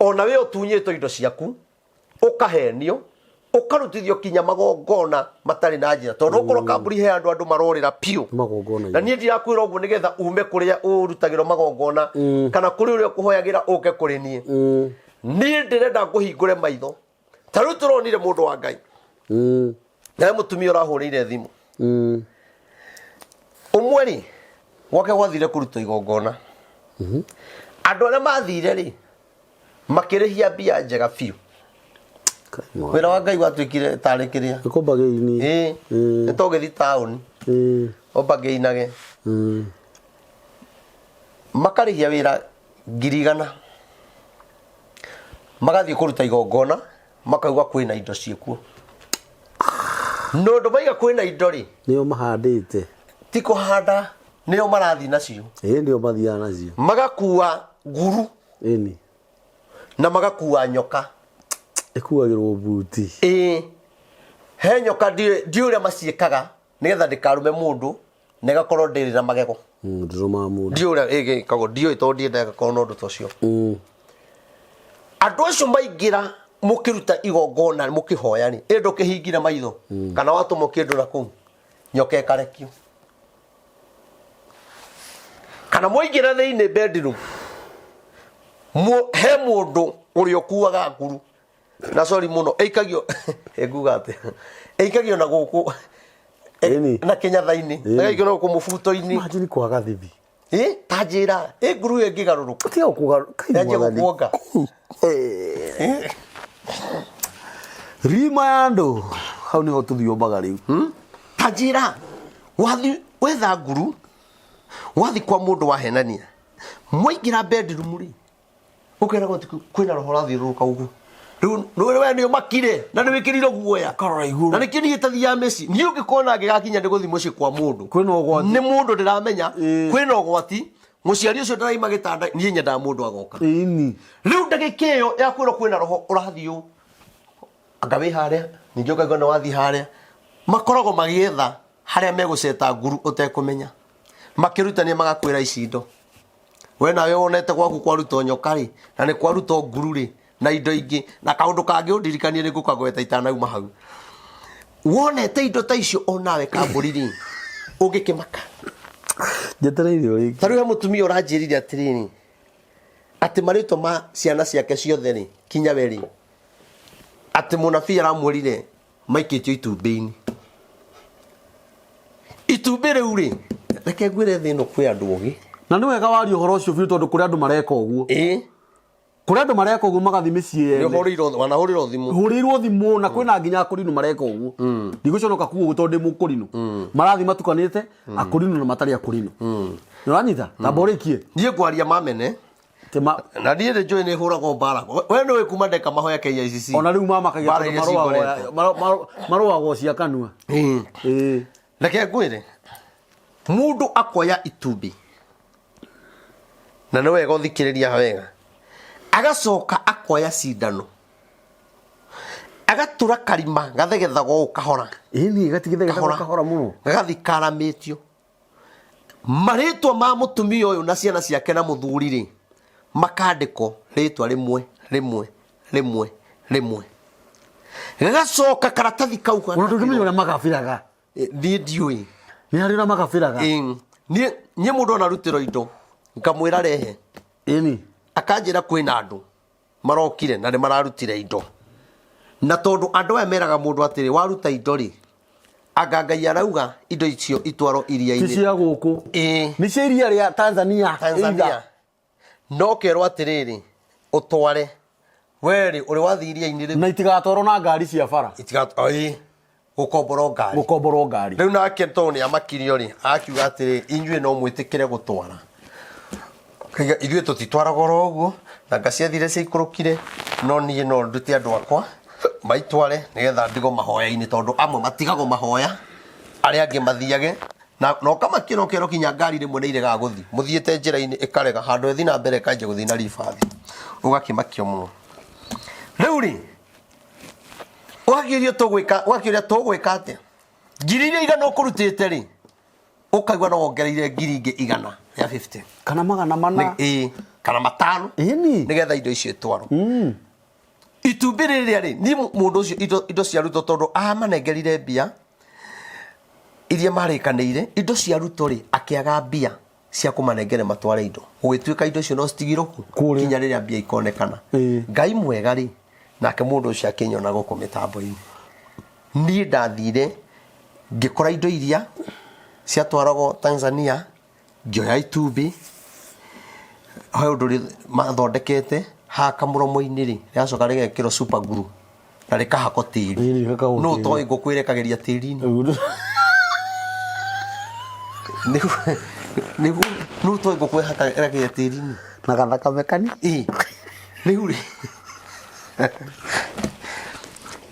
S2: ona we ũtunyĩtwo indo ciaku, ũkahenio, ũkarutithio kinya magongona matarĩ na njĩra, tondũ okorwo kambuni he andũ marorĩra piũ
S1: Magongona.
S2: Na niĩ ndirakwĩra ũguo nĩgetha ume kũrĩa ũrutagĩrwo magongona kana kũrĩ ũrĩa ũkũhoyagĩra ũke kũrĩ niĩ. Niĩ ndĩrenda ngũhingũre maitho. Ta rĩu tũronire mũndũ wa Ngai na he mũtumia ũrahũrĩire thimũ ũmwe rĩ, gwake gwathire kũrutwo igongona. Andũ arĩa mathire rĩ, makĩrĩhia mbia njega biũ. Wĩra wa Ngai watuĩkire tarĩ kĩrĩa
S1: Nĩkũmbagĩini.
S2: Ĩĩ, nĩ ta ũgĩthiĩ taũni ũmbagĩinage. Makarĩhia wĩra 100,000, magathiĩ kũruta igongona, makauga kwĩna indo ciĩkuo. No ũndũ maiga kwĩna indo rĩ,
S1: Nĩo mahandĩte.
S2: Ti kũhanda, nĩo marathiĩ nacio.
S1: Ĩĩ, nĩo mathiaga nacio.
S2: Magakua nguru.
S1: Ĩni.
S2: Na magakua nyoka.
S1: Ĩkuagĩrwo buti.
S2: Ĩĩ, he nyoka ndiũĩ ũrĩa maciĩkaga nĩgetha ndĩkarume mũndũ na ĩgakorwo ndĩrĩ na magego.
S1: Ndĩrũmaga mũndũ.
S2: Ndiũĩ ũrĩa ĩgĩkagwo, ndiũĩ tondũ ndirĩ ndagakorwo na ũndũ ta ũcio. Andũ acio maingĩra mũkĩruta igongona mũkĩhoya rĩ, ĩ ndũkĩhingire maitho kana watũmwo kĩndũ na kũu, nyoka ĩkarekio. Kana mwaingĩra thĩinĩ bedroom, he mũndũ ũrĩa ũkuaga nguru, na sorry mũno, ĩikagio, ĩnguga atĩa, ĩikagio na gũkũ
S1: Ĩni.
S2: na kĩnyatha-inĩ, ĩgaikio na gũkũ mũbuto-inĩ.
S1: Imagine kwaga thithi.
S2: Ĩ, ta njĩra, ĩ nguru ĩyo ĩngĩgarũrũka.
S1: Tiga gũkũgarũrũka.
S2: Yanjie gũkuonga.
S1: Rima ya andũ hau nĩho tũthiombaga rĩu.
S2: Ta njĩra, wathi wetha nguru, wathi kwa mũndũ wahenania, mwaingĩra bedroom rĩ, ũkeragwo atĩ kwĩna roho ũrathiũrũrũka ũguo. Rĩu nĩ we nĩ ũmakire na nĩ wĩkĩrire guoya.
S1: Ũkarora igũrũ.
S2: Na nĩkĩo niĩ itathiaga mĩciĩ. Niĩ ũngĩkona ngĩgakinya nĩ gũthiĩ mũciĩ kwa mũndũ.
S1: Kwĩna ũgwati.
S2: Nĩ mũndũ ndĩramenya
S1: Ĩĩ.
S2: kwĩna ũgwati, mũciari ũcio ndaraima gĩtanda, niĩ nyendaga mũndũ agoka.
S1: Ĩni.
S2: Rĩu ndagĩka ĩyo ya kwĩrwo kwĩna roho ũrathiĩ ũũ, anga wĩ harĩa, ningĩ ũkaigua nĩ wathiĩ harĩa, makoragwo magĩetha harĩa megũceta nguru ũtekũmenya. Makĩrutania magakwĩra ici indo. We nawe wonete gwaku kwarutwo nyoka rĩ, na nĩ kwarutwo nguru rĩ, na indo ingĩ, na kaũndũ kangĩ ũndirikanie nĩ ngũkagweta itanauma hau. Wonete indo ta icio onawe kambũri rĩ, ũngĩkĩmaka.
S1: Njetereire o rĩngĩ.
S2: Ta rĩu he mũtumia ũranjĩrire atĩrĩrĩ, atĩ marĩtwa ma ciana ciake ciothe rĩ, kinya we rĩ, atĩ mũnabii aramwĩrire maikĩtio itumbĩ-inĩ. Itumbĩ rĩu rĩ, reke ngwĩre thĩ ĩno kwĩ andũ ogĩ.
S1: Na nĩ wega waria ũhoro ũcio biũ tondũ kũrĩ andũ mareka ũguo.
S2: Ĩĩ.
S1: Kũrĩ andũ mareka ũguo magathiĩ mĩciĩ
S2: Nĩ
S1: yene.
S2: ũhũrĩirwo, wanahũrĩrwo thimũ.
S1: Hũrĩirwo thimũ na kwĩna nginya akũrinũ mareka ũguo. Ndigũconoka kuga ũguo tondũ ndĩ mũkũrinũ. Marathiĩ matukanĩte akũrinũ na matarĩ akũrinũ. Nĩ ũranyita? Tamba ũrĩkie.
S2: Niĩ ngwaria mamene.
S1: Tima
S2: Na niĩ nĩ njũĩ nĩ hũragwo mbara. We nĩ ũĩ kuma ndeka mahoya KICC.
S1: Ona rĩu mamakagia
S2: Mbara
S1: tondũ
S2: iria
S1: marũagwo
S2: cingorete.
S1: marũagwo cia kanua. Ĩĩ.
S2: Reke ngwĩre, mũndũ akoya itumbĩ, na nĩ wega ũthikĩrĩria wega, agacoka akoya cindano, agatura karima gathegethagwo ũũ kahora.
S1: Ĩni gatigithegethagwo kahora mũno.
S2: Gagathiĩ karamĩtio. Marĩtwa ma mũtumia ũyũ na ciana ciake na mũthuri rĩ, makandĩkwo rĩtwa rĩmwe rĩmwe rĩmwe rĩmwe. Gagacoka karatathi kau
S1: Ona ndũngĩmenya ũrĩa magabiraga.
S2: Niĩ ndiũĩ.
S1: Nĩ harĩ ũrĩa magabiraga.
S2: Ĩĩ. Niĩ niĩ mũndũ onarutĩrwo indo ngamwĩra rehe.
S1: Ĩni.
S2: Akanjĩra kwĩna andũ marokire na nĩ mararutire indo. Na tondũ andũ aya meraga mũndũ atĩrĩ, waruta indo rĩ, anga Ngai arauga indo icio itwarwo
S1: Ti
S2: iria-inĩ.
S1: cia gũkũ.
S2: Ĩĩ.
S1: Nĩ cia iria rĩa Tanzania.
S2: Tanzania.
S1: Either.
S2: No kerwo atĩrĩrĩ, ũtware. We rĩ, ũrĩ wathiĩ iria-inĩ rĩu?
S1: Na itigatwarwo na ngari cia bara.
S2: Itigatwarwo, gũkomborwo ngari.
S1: Gũkomborwo ngari.
S2: Rĩu nake tondũ nĩ amakirio rĩ, akiuga atĩrĩ, inyuĩ no mwĩtĩkĩre gũtwara. Kaiga, ithuĩ tũtitwaraga oro ũguo, na nga ciathire ciaikũrũkire, no niĩ no ndute andũ akwa maitware nĩgetha ndigwo mahoya-inĩ, tondũ amwe matigagwo mahoya, arĩa angĩ mathiage na na ũkamakĩra ũkerwo kinya ngari rĩmwe nĩ iregaga gũthiĩ, mũthiĩte njĩra-inĩ ĩkarega, handũ ĩthiĩ na mbere ĩkanjia gũthiĩ na ribathi, ũgakĩmakio mũno. Rĩu rĩ, ũgakĩũrio tũgwĩka, ũgakĩũria tũgwĩka atĩa? Ngiri iria igana ũkũrutĩte rĩ, ũkaigua no wongereire ngiri ingĩ igana rĩa 50.
S1: Kana 400.
S2: Ĩĩ, kana 500.
S1: Ĩni.
S2: Nĩgetha indo icio itwarwo. Itumbĩ rĩrĩa rĩ, niĩ mũndũ ũcio indo cia Ruto tondũ amanengerire mbia iria marĩkanĩire, indo cia Ruto rĩ, akĩaga mbia cia kũmanengere matware indo. Gũgĩtuĩka indo icio no citigirwo kũ?
S1: Kũrĩa.
S2: Kinya rĩrĩa mbia ikonekana. Ngai mwega rĩ, nake mũndũ ũcio akĩnyona gũkũ mĩtambo-inĩ. Niĩ ndathire ngĩkora indo iria ciatwaragwo Tanzania, ngĩoya itumbĩ, he ũndũ mathondekete haha kamũromo-inĩ rĩ, rĩgacoka rĩgekĩrwo super glue na rĩkahakwo tĩri.
S1: Ĩĩ, rĩgakahakwo
S2: Nũ
S1: tĩri.
S2: ũtoĩ ngũkũ ĩrekagĩria tĩri-inĩ? Nĩguo nũ ũtoĩ ngũkũ ĩrekagĩria tĩri-inĩ?
S1: Na gathakame kani.
S2: Ĩĩ. Rĩu rĩ,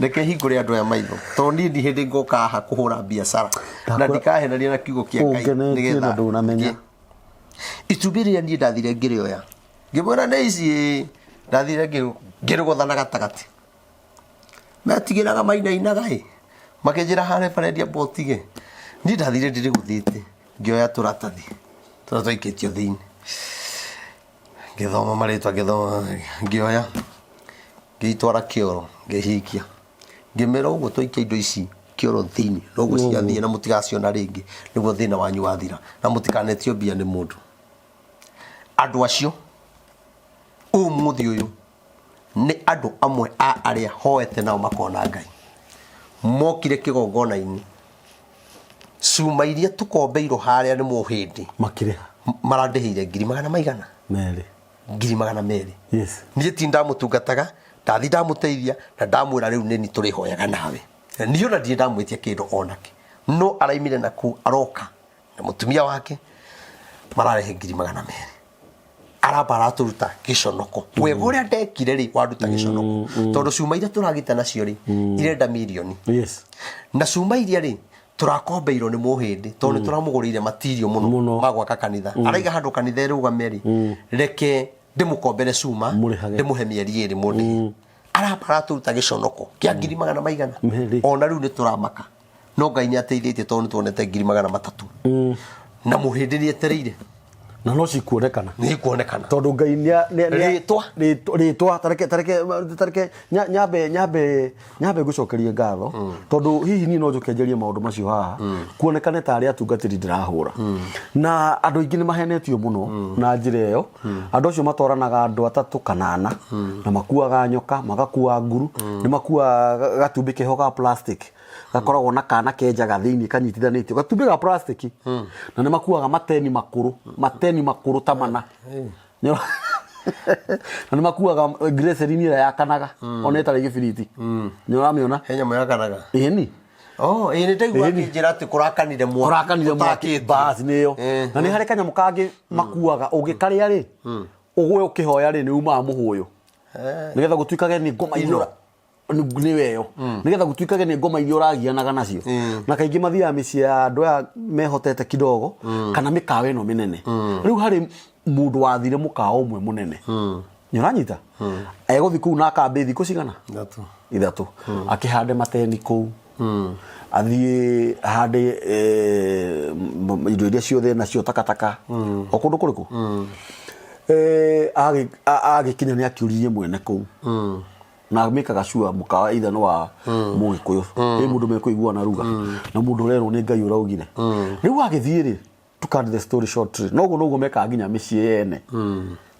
S2: reke hingũre andũ aya maitho tondũ niĩ ndi hĩndĩ ngoka haha kũhũra biacara na ndikahenania na kiugo kĩa Ngai
S1: Ũngenetie
S2: nĩgetha
S1: na ndũnamenya.
S2: Itumbĩ rĩrĩa niĩ ndathire ngĩrĩoya ngĩmwĩra nĩ ici ĩĩ. Ndathire ngĩrĩgũtha na gatagatĩ metigĩraga mainainaga ĩ makĩnjĩra harĩa barendia mbotige niĩ ndathire ndĩrĩgũthĩte ngĩoya tũratathi tũrĩa twaikĩtio thĩinĩ ngĩthoma marĩtwa ngĩthoma ngĩoya ngĩitwara kĩoro ngĩhingia ngĩmera ũguo twaikia indo ici kĩoro thĩinĩ noguo ciathiĩ na mũtigaciona rĩngĩ nĩguo thĩna wanyu wathira na mũtikanetio mbia nĩ mũndũ. Andũ acio ũmũthĩ ũyũ nĩ andũ amwe a arĩa hoete nao makona Ngai mokire kĩgongona-inĩ cuma iria tũkombeirwo harĩa nĩ mũhĩndĩ
S1: Makĩrĩha.
S2: Marandĩhĩire ngiri magana maigana?
S1: 2.
S2: Ngiri 200.
S1: Yes.
S2: Niĩ ti ndamũtungataga, ndathi ndamũteithia na ndamwĩra rĩu nĩni tũrĩhoyaga nawe. Niĩ ona ndirĩ ndamwĩtia kĩndũ onake. No araimire na kũu aroka na mũtumia wake mararehe ngiri 200. Aramba aratũruta gĩconoko. Wega ũrĩa ndekire rĩ wanduta gĩconoko. Tondũ cuma iria tũragita nacio rĩ irenda mirioni.
S1: Yes.
S2: Na cuma iria rĩ tũrakombeirwo nĩ mũhĩndĩ tondũ nĩ tũramũgũrĩire matirio mũno
S1: Mũno.
S2: ma gwaka kanitha. Araiga handũ kanitha ĩrũgame rĩ reke ndĩmũkombere cuma
S1: Mũrĩhage.
S2: ndĩmũhe mĩeri 2 mũndĩhe. Aramba aratũruta gĩconoko kĩa ngiri magana maigana.
S1: 2.
S2: Ona rĩu nĩ tũramaka. No Ngai nĩ ateithĩtie tondũ nĩ tuonete ngiri 300. Na mũhĩndĩ nĩ etereire.
S1: Na no cikuonekana.
S2: Nĩ ikuonekana.
S1: Tondũ Ngai nĩ
S2: Rĩtwa.
S1: Rĩtwa tareke tareke tareke nyambe nyambe nyambe ngũcokerie ngatho tondũ hihi niĩ no njoke njarie maũndũ macio haha kuonekane tarĩ atungatĩri ndĩrahũra. Na andũ aingĩ nĩ mahenetio mũno na njĩra ĩyo. Andũ acio matwaranaga andũ 3 kana 4 na makuaga nyoka, magakua nguru, nĩ makuaga gatumbĩ keho ga plastic. Gakoragwo na kana kenjaga thĩinĩ kanyitithanĩtio gatumbĩ ga plastic na nĩ makuaga mateni makũrũ, mateni makũrũ ta mana. Na nĩ makuaga glycerin ĩrĩa yakanaga ona ĩtarĩ gĩbiriti. Nĩ ũramĩona?
S2: He nyamũ yakanaga.
S1: Ĩni.
S2: Oh, ĩĩ nĩ ndaigua
S1: Ĩni.
S2: akĩnjĩra atĩ kũrakanire mwaki.
S1: Kũrakanire mwaki.
S2: Ũtakĩtio.
S1: Basi nĩyo. Na nĩ harĩ kanyamũ kangĩ makuaga ũngĩkarĩa rĩ, Ũgwe ũkĩhoya rĩ, nĩ umaga mũhũyũ nĩgetha gũtuĩkage nĩ ngoma iria nĩ weyo, nĩgetha gũtuĩkage nĩ ngoma iria ũragianaga nacio. Na kaingĩ mathiaga mĩciĩ ya andũ aya mehotete kidogo kana mĩkawa ĩno mĩnene. Rĩu harĩ mũndũ wathire mũkawa ũmwe mũnene, nĩ ũranyita, egũthiĩ kũu na akambĩ thikũ cigana?
S2: Ithatũ.
S1: Ithatũ, akĩhande mateni kũu, athiĩ ahande indo iria ciothe nacio, takataka o kũndũ kũrĩkũ. Agĩkinya nĩ akĩũririe mwene kũu na mĩkaga sure mũkawa either nĩ wa mũgĩkũyũ, ĩ mũndũ mekũiguana ruga na mũndũ ũrerwo nĩ Ngai ũraugire. Rĩu agĩthiĩ rĩ, to cut the story short rĩ, noguo noguo mekaga nginya mĩciĩ yene.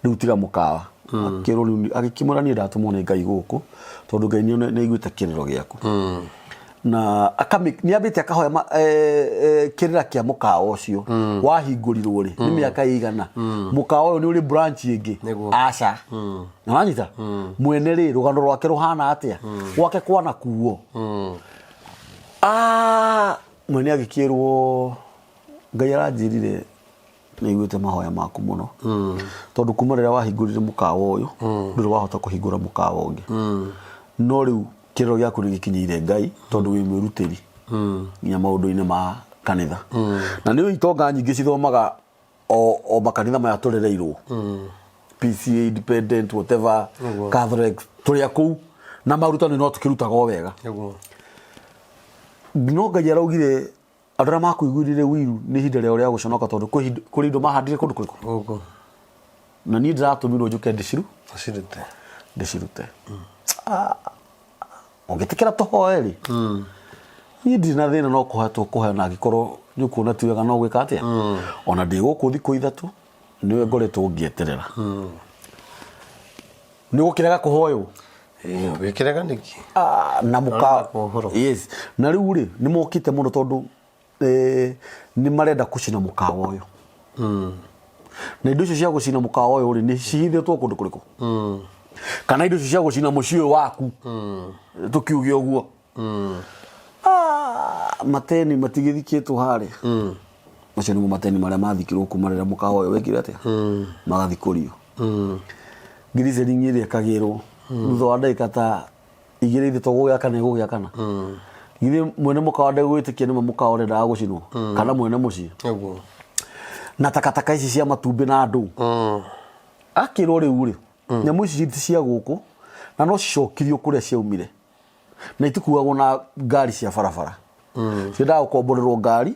S1: Rĩu tiga mũkawa, akĩrwo rĩu agĩkĩmwĩra, niĩ ndatũmwo nĩ Ngai gũkũ tondũ Ngai nĩ aiguĩte kĩrĩro gĩaku na nĩ ambĩte akahoya kĩrĩra kĩa mũkawa ũcio wahingũrirwo rĩ, nĩ mĩaka ĩigana, mũkawa ũyũ nĩ ũrĩ branch ĩngĩ?
S2: Nĩguo.
S1: Aca, nĩwanyita mwene rĩ, rũgano rwake rũhana atĩa, gwake kwanakuo. Ah, mwene agĩkĩrwo, Ngai aranjĩrire nĩ aiguĩte mahoya maku mũno, tondũ kuma rĩrĩa wahingũrire mũkawa ũyũ ndũrĩ wahota kũhingũra mũkawa ũngĩ, no rĩu kĩrĩro gĩaku nĩ gĩkinyĩire Ngai tondũ wĩ mwĩrutĩri nginya maũndũ-inĩ ma kanitha, na nĩ itonga nyingĩ cithomaga o makanitha maya tũrereirwo, PCA, Independent, whatever, Catholic, tũrĩ a kũu na marutani no tũkĩrutaga o wega. No Ngai araugire andũ arĩa makũiguĩrĩire wiru nĩ ihinda rĩao rĩa gũconoka, tondũ kũrĩ indo mahandire kũndũ kũrĩkũ?
S2: Gũkũ.
S1: Na niĩ ndĩratũmirwo njũke ndĩciru
S2: Ũcirute.
S1: Ndĩcirute. Ah, ũngĩtĩkĩra tũhoe rĩ, niĩ ndirĩ na thĩna, no kũhoya tũkũhoya, na angĩkorwo nĩ ũkuona ti wega no gwĩka atĩa, ona ndĩ gũkũ thikũ 3 nĩwe ngoretwo ngĩeterera, nĩ ũgũkĩrega kũhoywo?
S2: Wĩkĩrega nĩkĩ?
S1: Ah, na mũka
S2: Arenda kũhũrwo.
S1: Yes, na rĩu rĩ, nĩ mokĩte mũno tondũ nĩ marenda kũcina mũkawa ũyũ, na indo icio cia gũcina mũkawa ũyũ rĩ, nĩ cihithĩtwo kũndũ kũrĩkũ, kana indo icio cia gũcina mũciĩ ũyũ waku, tũkiuge ũguo. Ah, mateni matigĩthikĩtwo harĩa, macio nĩmo mateni marĩa mathikirwo kuma rĩrĩa mũkawa ũyũ wekire atĩa, magathikũrio. Glycerin ĩrĩa ĩkagĩrwo thutha wa ndagĩka ta 2 ithatũ gũgĩakana, ĩgũgĩakana. Githĩ mwene mũkawa ndegwĩtĩkia nĩma mũkawa ũrendaga gũcinwo kana mwene mũciĩ? Na takataka ici cia matumbĩ na andũ akĩrwo rĩu rĩ, nyamũ ici ti cia gũkũ na no cicokirio kũrĩa ciaumire, na itikuagwo na ngari cia barabara, ciendaga gũkomborerwo ngari.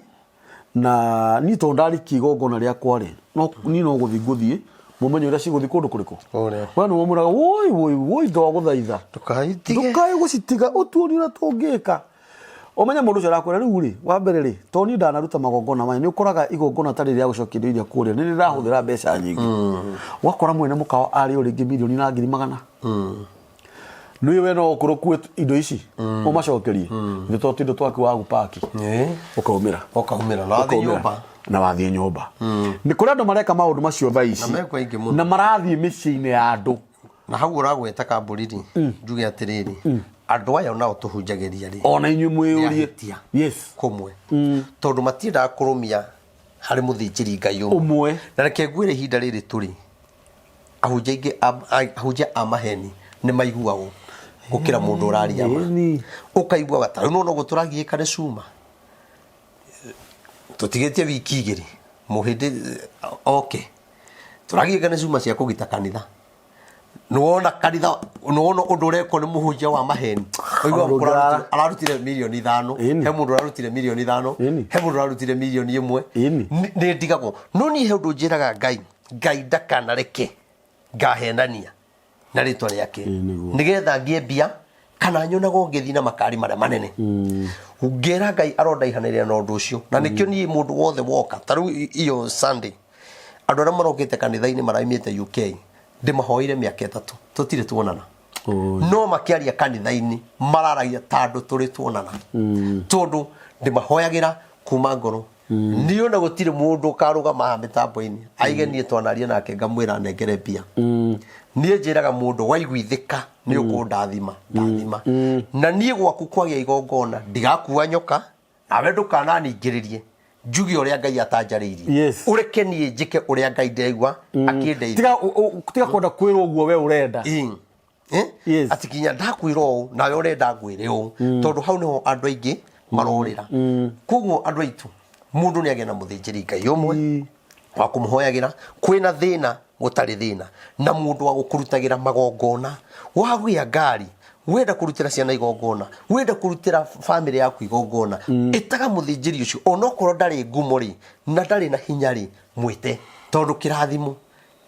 S1: Na niĩ tondũ ndarikia igongona rĩakwa rĩ, no niĩ no gũthiĩ ngũthiĩ mũmenye ũrĩa cigũthiĩ kũndũ kũrĩkũ.
S2: Kũrĩa.
S1: We nĩwe ũmwĩraga, woi woi woi, ndagũthaitha.
S2: Ndũkaitige.
S1: Ndũkae gũcitiga, ũtuonie ũrĩa tũngĩka. Ũmenye mũndũ ũcio arakwĩra rĩu rĩ, wa mbere rĩ, tondũ niĩ ndanaruta magongona maya, nĩ ũkoraga igongona ta rĩrĩ rĩa gũcokia indo iria kũrĩa nĩ rĩrahũthĩra mbeca nyingĩ, ũgakora mwene mũkawa arĩ o rĩngĩ mirioni na ngiri magana. Nĩ we no ũkorwo ũkue indo ici ũmacokerie, ithe to tindo twaku wa gũpaki. Ũkaumĩra.
S2: Ũkaumĩra na wathiĩ
S1: Ũkaumĩra.
S2: nyũmba.
S1: Na wathiĩ nyũmba. Nĩ kũrĩ andũ mareka maũndũ macio thaa ici.
S2: Na mekwo aingĩ mũno.
S1: Na marathiĩ mĩciĩ-inĩ ya andũ.
S2: Na hau ũragweta kambũri rĩ, njuge atĩrĩrĩ, andũ aya onao tũhunjagĩria rĩ,
S1: ona inyuĩ mwĩyũrie.
S2: Nĩ ahĩtia. Kũmwe tondũ matiendaga kũrũmia harĩ mũthĩnjĩri Ngai ũmwe.
S1: Ũmwe.
S2: Na reke ngwĩre, ihinda rĩrĩ tũrĩ, ahunjia aingĩ ahunjia a maheni nĩ maiguagwo gũkĩra mũndũ ũraria ma. Ũkaiguaga ta rĩu nĩwona ũguo tũragiĩka nĩ cuma, tũtigĩtie wiki 2 mũhĩndĩ oke, tũragiĩka nĩ cuma cia kũgita kanitha. Nĩwona kanitha, nĩwona ũndũ ũrekwo nĩ mũhunjia wa maheni. Ũiguaga
S1: Ũndũ
S2: ararutire mirioni 5. He mũndũ ũrarutire mirioni 5. He mũndũ ũrarutire mirioni 1. Nĩ ndigagwo, no niĩ he ũndũ njĩraga Ngai, Ngai ndakanareke ngahenania na rĩtwa rĩake.
S1: Ĩĩ, nĩguo.
S2: Nĩgetha ngĩe mbia kana nyonagwo ngĩthiĩ na makari marĩa manene. Ngera Ngai arondaihanĩrĩra na ũndũ ũcio, na nĩkĩo niĩ mũndũ wothe woka ta rĩu iyo Sunday, andũ arĩa marokĩte kanitha-inĩ maraimĩte UK, ndĩmahoire mĩaka 3 tũtirĩ tuonana. No makĩaria kanitha-inĩ mararagia ta andũ tũrĩ tuonana, tondũ ndĩmahoyagĩra kuma ngoro. Niĩ ona gũtirĩ mũndũ ũkarũgama haha mĩtambo-inĩ aige niĩ twanaria nake ngamwĩra nengere mbia. Niĩ njĩraga mũndũ waiguithĩka nĩ ũkũndathima, ndathima. Na niĩ gwaku kwagĩa igongona ndigakua nyoka, nawe ndũkananingĩrĩrie. Njuge ũrĩa Ngai atanjarĩirie. Ũreke niĩ njĩke ũrĩa Ngai ndĩraigua akĩndeithia.
S1: Tiga tiga kwenda kwĩrwo ũguo we ũrenda.
S2: Ĩĩ. Eh? Atĩ kinya ndakwĩra ũũ nawe ũrenda ngwĩre ũũ, tondũ hau nĩho andũ aingĩ marorĩra. Koguo andũ aitũ, mũndũ nĩ agĩe na mũthĩnjĩri Ngai ũmwe wa kũmũhoyagĩra kwĩna thĩna, gũtarĩ thĩna, na mũndũ wa gũkũrutagĩra magongona. Wagĩa ngari, wenda kũrutĩra ciana igongona, wenda kũrutĩra bamĩrĩ yaku igongona, ĩtaga mũthĩnjĩri ũcio, onokorwo ndarĩ ngumo rĩ, na ndarĩ na hinya rĩ, mwĩte, tondũ kĩrathimo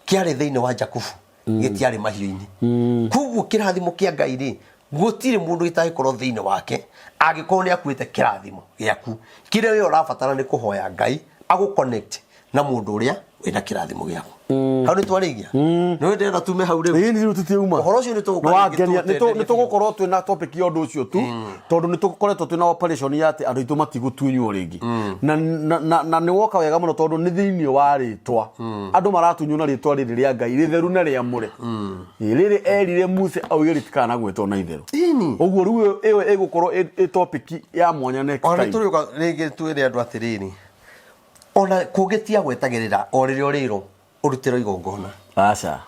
S2: kĩarĩ thĩinĩ wa Jakubu, gĩtiarĩ mahiũ-inĩ. Koguo kĩrathimo kĩa Ngai rĩ, gũtirĩ mũndũ gĩtangĩkorwo thĩinĩ wake angĩkorwo nĩ akuĩte kĩrathimo gĩaku. Kĩrĩa we ũrabatara nĩ kũhoya Ngai agũ connect na mũndũ ũrĩa wĩna kĩrathimo gĩaku. Hau nĩ twarĩkia, nĩ ndĩrenda tume hau rĩu.
S1: Ĩĩ, rĩu tũtiuma.
S2: Ũhoro ũcio nĩ tũgũka rĩngĩ.
S1: Nĩwangenia.
S2: Tũũtenderie.
S1: Nĩ tũgũkorwo twĩna topic ya ũndũ ũcio tu, tondũ nĩ tũkoretwo twĩna operation ya atĩ andũ aitũ matigũtunywo rĩngĩ, na nĩ woka wega mũno, tondũ nĩ thĩinĩ wa rĩtwa andũ maratunywo na rĩtwa rĩrĩ rĩa Ngai rĩtheru na rĩamũre. Ĩĩ, rĩrĩ erire Musa auge rĩtikanagwetwo na itherũ. Ũguo rĩu ĩyo ĩgũkorwo ĩ topic ya mwanya next
S2: Ona
S1: time.
S2: Tũrĩũka rĩngĩ twĩre andũ atĩrĩrĩ, ona kũngĩ tia gwetagĩrĩra o rĩrĩa ũrĩrwo ũrutĩrwo igongona.
S1: Aca.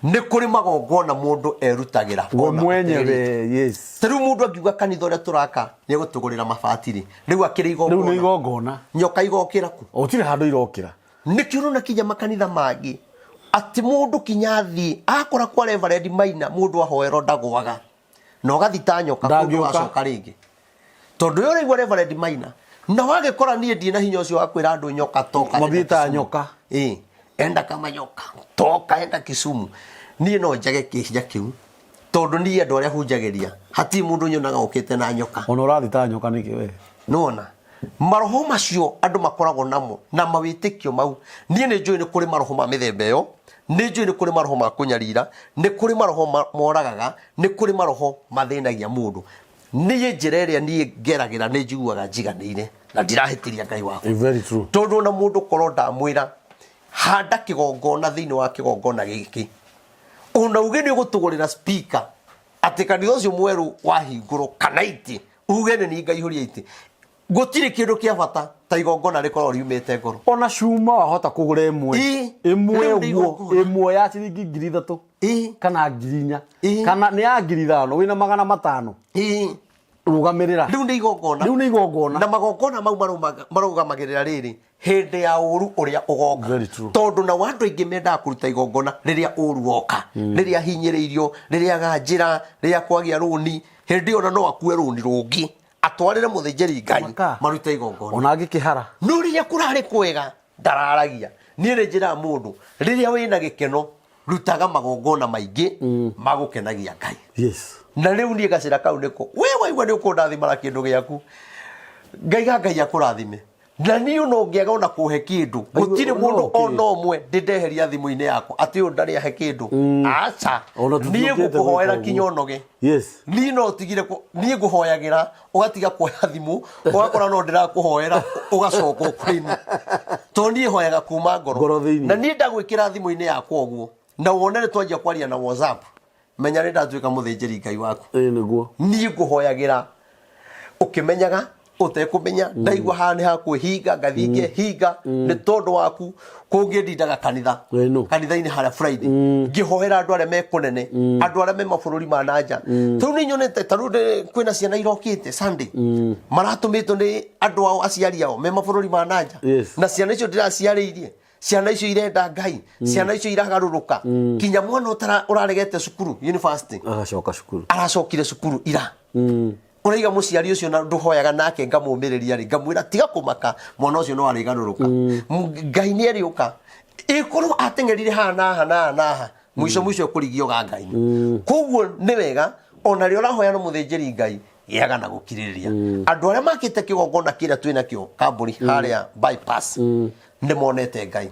S2: Nĩ kũrĩ magongona mũndũ erutagĩra
S1: we
S2: ona
S1: mwenyewe.
S2: ũtĩrĩte. Ta rĩu mũndũ angiuga kanitha ũrĩa tũraka nĩ egũtũgũrĩra mabati rĩ, rĩu akĩrĩ
S1: Rĩu nĩ
S2: igongona.
S1: Igongona.
S2: Nyoka igokĩra kũ?
S1: Gũtirĩ handũ irokĩra.
S2: Nĩkĩo ũrona kinya makanitha mangĩ atĩ mũndũ kinya athiĩ akora kwa Reverend Maina, mũndũ ahoerwo ndagwaga na ũgathi ta nyoka kũndũ.
S1: Ndangĩũka.
S2: Wacoka rĩngĩ, tondũ ũyũ ũraigua Reverend Maina na wagĩkora niĩ ndirĩ na hinya ũcio wa kwĩra andũ nyoka toka
S1: Mathiĩ
S2: enda
S1: ta
S2: Kisumu.
S1: nyoka.
S2: Ĩĩ, enda kama nyoka, toka enda Kisumu. Niĩ no njage kĩhinya kĩu, tondũ niĩ andũ arĩa hunjagĩria hatirĩ mũndũ nyonaga ũkĩte na nyoka.
S1: Ona ũrathiĩ ta nyoka nĩkĩ we?
S2: Nona maroho macio andũ makoragwo namo na mawĩtĩkio mau, niĩ nĩ njũĩ nĩ kũrĩ maroho ma mĩthemba ĩyo. Nĩ njũĩ nĩ kũrĩ maroho ma kũnyarira, nĩ kũrĩ maroho moragaga, nĩ kũrĩ maroho mathĩnagia mũndũ. Niĩ njĩra ĩrĩa niĩ ngeragĩra, nĩ njiguaga njiganĩire na ndirahĩtĩria Ngai wakwa.
S1: Very true.
S2: Tondũ ona mũndũ korwo ndamwĩra handa kĩgongona thĩinĩ wa kĩgongona gĩkĩ, ona uge nĩ ũgũtũgũrĩra speaker atĩ kanitha ũcio mwerũ wahingũrwo kana itĩ, uge nĩ niĩ ngaihũria itĩ, gũtirĩ kĩndũ kĩa bata ta igongona rĩkorwo riumĩte ngoro.
S1: Ona cuma wahota kũgũra ĩmwe. Ĩmwe.
S2: Rĩu nĩ
S1: ũguo
S2: igongona.
S1: Ĩmwe ya ciringi 3000 kana 4000 kana nĩ ya 5000, wĩna 500. Rũgamĩrĩra.
S2: Rĩu nĩ igongona.
S1: Rĩu nĩ igongona.
S2: Na magongona mau marũgamagĩrĩra rĩrĩ hĩndĩ ya ũru ũrĩa ũgoka.
S1: Very true.
S2: Tondũ nao andũ aingĩ mendaga kũruta igongona rĩrĩa ũru woka, rĩrĩa ahinyĩrĩirio, rĩrĩa aganjĩra, rĩrĩa kwagĩa rũni. Hĩndĩ ĩyo ona no akue rũni rũngĩ atwarĩre mũthĩnjĩri Ngai
S1: Maka.
S2: marute igongona.
S1: Ona angĩkĩhara.
S2: No rĩrĩa kũrarĩ kwega ndararagia. Niĩ nĩ njĩraga mũndũ, rĩrĩa wĩna gĩkeno rutaga magongona maingĩ magũkenagia Ngai. Na rĩu niĩ gacĩra kau nĩko we waigua nĩ ũkũndathima na kĩndũ gĩaku, Ngai ga Ngai akũrathime. Na niĩ no ngĩaga ona kũhe kĩndũ, gũtirĩ
S1: no
S2: mũndũ
S1: ũkĩrĩ.
S2: ona ũmwe ndĩ ndeheria thimũ-inĩ yakwa atĩ ũyũ ndarĩ ahe kĩndũ, aca.
S1: Ona
S2: Niĩ
S1: tũtiũkĩte
S2: ngũkũhoera
S1: gwĩka
S2: kinya
S1: ũguo.
S2: ũnoge. Niĩ no tigire niĩ ngũhoyagĩra ũgatiga kuoya thimũ, ũgakora no ndĩrakũhoera ũgacoka ũkũini, tondũ niĩ hoyaga kuma ngoro.
S1: Ngoro thĩinĩ.
S2: Na niĩ ndagwĩkĩra thimũ-inĩ yakwa ũguo na wone nĩ twanjia kwaria na WhatsApp, menya nĩ ndatuĩka mũthĩnjĩri Ngai waku.
S1: Ĩĩ, nĩguo.
S2: Niĩ ngũhoyagĩra ũkĩmenyaga ũtekũmenya. Ndaigua haha nĩ hakwĩhinga, ngathiĩ ngehinga nĩ tondũ waku. Kũngĩ ndindaga kanitha.
S1: Ĩĩ, no.
S2: Kanitha-inĩ harĩa Friday ngĩhoera andũ arĩa me kũnene, andũ arĩa me mabũrũri ma nanja. Tarĩu nĩ nyonete, tarĩu kwĩna ciana irokĩte Sunday maratũmĩtwo nĩ andũ ao, aciari ao me mabũrũri ma nanja. Na ciana icio ndĩraciarĩirie, ciana icio irenda Ngai, ciana icio iragarũrũka, kinya mwana ũraregete cukuru university
S1: agacoka cukuru.
S2: Aracokire cukuru ira. Ũraiga mũciari ũcio na ndũhoyaga nake, ngamũmĩrĩria rĩ, ngamwĩra tiga kũmaka, mwana ũcio no arĩgarũrũka. Ngai nĩ arĩũka ĩkorwo ateng'erire haha na haha na haha na haha, mũico mũico ekũrigio ga Ngai. Koguo nĩ wega ona rĩrĩa ũrahoya na mũthĩnjĩri Ngai, gĩaga na gũkirĩrĩria. Andũ arĩa makĩte kĩgongona kĩrĩa twĩ nakĩo kambũri harĩa bypass nĩ monete Ngai,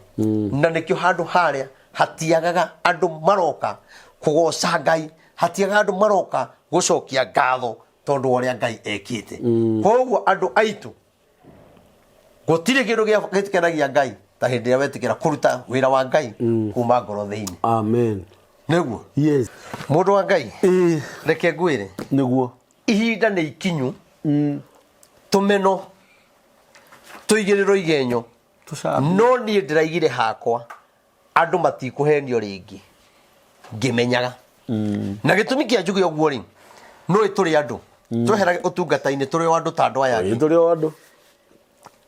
S2: na nĩkĩo handũ harĩa hatiagaga andũ maroka kũgoca Ngai, hatiagaga andũ maroka gũcokia ngatho tondũ wa ũrĩa Ngai ekĩte. Koguo andũ aitũ, gũtirĩ kĩndũ gĩkenagia Ngai ta hĩndĩ ĩrĩa wetĩkĩra kũruta wĩra wa Ngai kuma ngoro thĩinĩ.
S1: Amen.
S2: Nĩguo. Mũndũ wa Ngai, reke ngwĩre, ihinda nĩ ikinyu tũmeno. Tũigĩrĩrwo igenyo.
S1: Tũcambie.
S2: No niĩ ndĩraigire hakwa andũ matikũhenio rĩngĩ ngĩmenyaga. Na gĩtũmi kĩa njuge ũguo rĩ, nũĩ tũrĩ andũ tweherage ũtungata-inĩ, tũrĩ o andũ ta andũ aya angĩ.
S1: Ĩĩ, tũrĩ o andũ.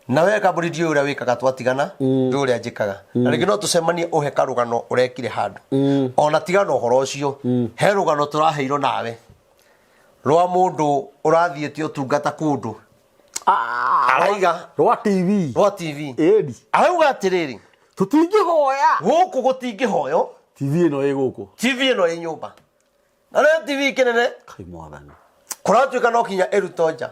S2: Na we kambuni ndiũĩ ũrĩa wĩkaga twatigana, ndiũĩ ũrĩa njĩkaga, na rĩngĩ no tũcemanie ũhe karũgano ũrekire handũ. Ona tigana ũhoro ũcio, he rũgano tũraheirwo nawe rwa mũndũ ũrathiĩte ũtungata kũndũ. Araiga
S1: Rwa TV.
S2: Rwa TV.
S1: Ĩni.
S2: Arauga atĩrĩrĩ,
S1: Tũtingĩhoya.
S2: Gũkũ gũtingĩhoywo.
S1: TV ĩno ĩ gũkũ.
S2: TV ĩno ĩ nyũmba na nĩyo TV kĩnene.
S1: Kai mwathani.
S2: Kũratuĩka no kinya ĩrutwo nja,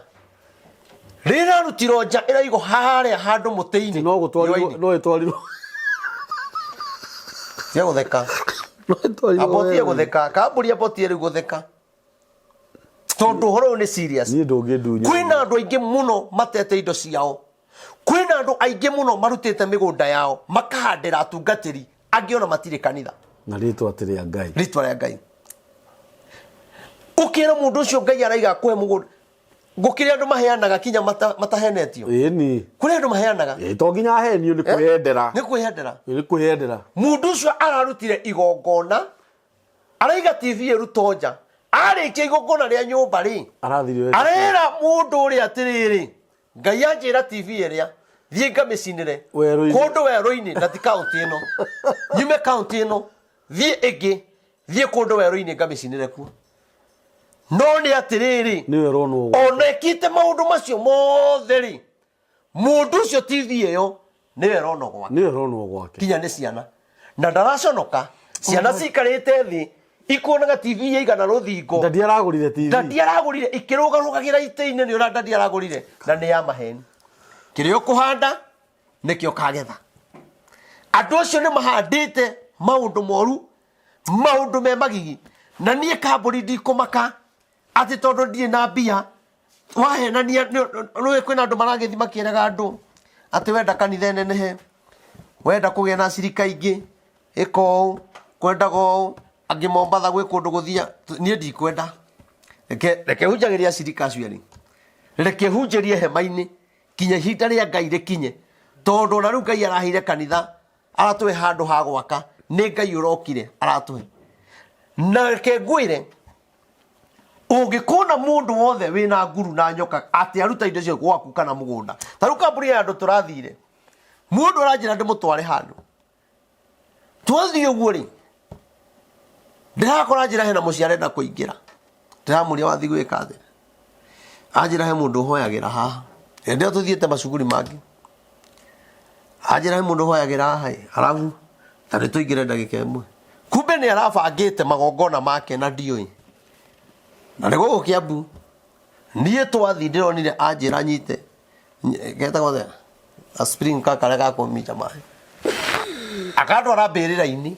S2: rĩrarutirwo nja ĩraigwo harĩa handũ mũtĩ-inĩ.
S1: No gũtwarirwo.
S2: Riũa-inĩ.
S1: No ĩtwarirwo.
S2: Tia gũtheka.
S1: No ĩtwarirwo.
S2: Ambotie
S1: werũ-inĩ.
S2: gũtheka kambũri, ambotie rĩu gũtheka tondũ ũhoro ũyũ nĩ serious.
S1: Niĩ ndũngĩndunya.
S2: Kwĩna andũ aingĩ mũno matete indo ciao, kwĩna andũ aingĩ mũno marutĩte mĩgũnda yao makahandĩra atungatĩri angĩ ona matirĩ kanitha.
S1: Na rĩtwa atĩ rĩa Ngai.
S2: Rĩtwa rĩa Ngai. Ũkĩra mũndũ ũcio Ngai araiga akũhe mũgũnda, gũkĩrĩ andũ maheanaga kinya matahenetio.
S1: Ĩni.
S2: Kũrĩ andũ maheanaga.
S1: Ĩ, to nginya ahenio, nĩ kwĩyendera.
S2: Nĩ kwĩyendera.
S1: Nĩ kwĩyendera.
S2: Mũndũ ũcio ararutire igongona, araiga TV ĩrutwo nja. Arĩkia igongona rĩa nyũmba rĩ,
S1: Arathire.
S2: Arera mũndũ ũrĩa atĩrĩrĩ, Ngai anjĩra TV ĩrĩa thiĩ ngamĩcinĩre
S1: Werũ-inĩ.
S2: Kũndũ werũ-inĩ, na ti kaũntĩ ĩno, nyume kaũntĩ ĩno thiĩ ĩngĩ, thiĩ kũndũ werũ-inĩ ngamĩcinĩre kuo. No nĩ atĩrĩrĩ,
S1: Nĩwe ĩronwo gwake.
S2: Ona ĩkĩte maũndũ macio mothe rĩ, mũndũ ũcio TV ĩyo nĩyo ĩronwo gwake.
S1: Nĩyo ĩronwo gwake.
S2: Kinya nĩ ciana na ndaraconoka, ciana cikarĩte thĩ ikuonaga TV yaigana rũthingo.
S1: Ndadi aragũrire TV.
S2: Ndadi aragũrire ikĩrũgarũgagĩra itĩ-inĩ, nĩ ũrĩa ndadi aragũrire, na nĩ ya maheni. Kĩrĩa ũkũhanda nĩkĩo ũkagetha. Andũ acio nĩ mahandĩte maũndũ moru, maũndũ me magigi. Na niĩ kambũri ndikũmaka atĩ tondũ ndirĩ na mbia wahenania. Nĩũĩ kwĩna andũ maragĩthiĩ makĩraga andũ atĩ wenda kanitha ĩnenehe, wenda kũgĩa na acirika aingĩ, ĩka ũũ, kwendaga ũũ, angĩ Mombatha gwĩ kũndũ gũthia. Niĩ ndikwenda. Reke hunjagĩrie acirika acio erĩ, reke hunjĩrie hema-inĩ kinya ihinda rĩa Ngai rĩkinye, tondũ ona rĩu Ngai araheire kanitha, aratũhe handũ ha gwaka, nĩ Ngai ũrokire aratũhe. Na reke ngwĩre, ũngĩkona mũndũ wothe wĩna nguru na nyoka atĩ aruta indo icio gwaku kana mũgũnda, ta rĩu kambuni ya andũ tũrathire, mũndũ aranjĩra ndĩmũtware handũ, twathiĩ ũguo rĩ, ndĩrakora njĩra hena mũciĩ arenda kũingĩra. Ndĩramũria, wathiĩ gwĩka atĩa? Anjĩra he mũndũ ũhoyagĩra haha. Hĩndĩ ĩyo tũthiĩte macukuru mangĩ, anjĩra he mũndũ ũhoyagĩra haha ĩ, arabu ta nĩ tũingĩre ndagĩka ĩmwe. Kumbe nĩ arabangĩte magongona make na ndiũĩ, na nĩ gũkũ Kĩambu. Niĩ twathiĩ ndĩronire anjĩra nyite getagwo atĩa, a spring ka karĩa ga kũminja maĩ, akandwara mbĩrĩra-inĩ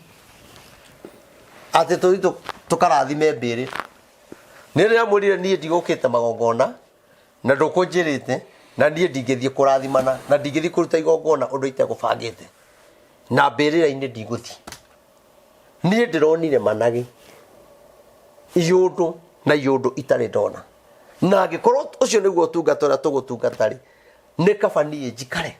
S2: atĩ tũthiĩ tũkarathime mbĩrĩra. Nĩ ndĩramwĩrire niĩ ndigũkĩte magongona na ndũkũnjĩrĩte, na niĩ ndingĩthiĩ kũrathimana na ndingĩthiĩ kũruta igongona ũndũ itegũbangĩte, na mbĩrĩra-inĩ ndigũthiĩ. Niĩ ndĩronire managĩ, iũndũ na iũndũ itarĩ ndona, na angĩkorwo ũcio nĩguo ũtungata ũrĩa tũgũtungata rĩ, nĩ kaba niĩ njikare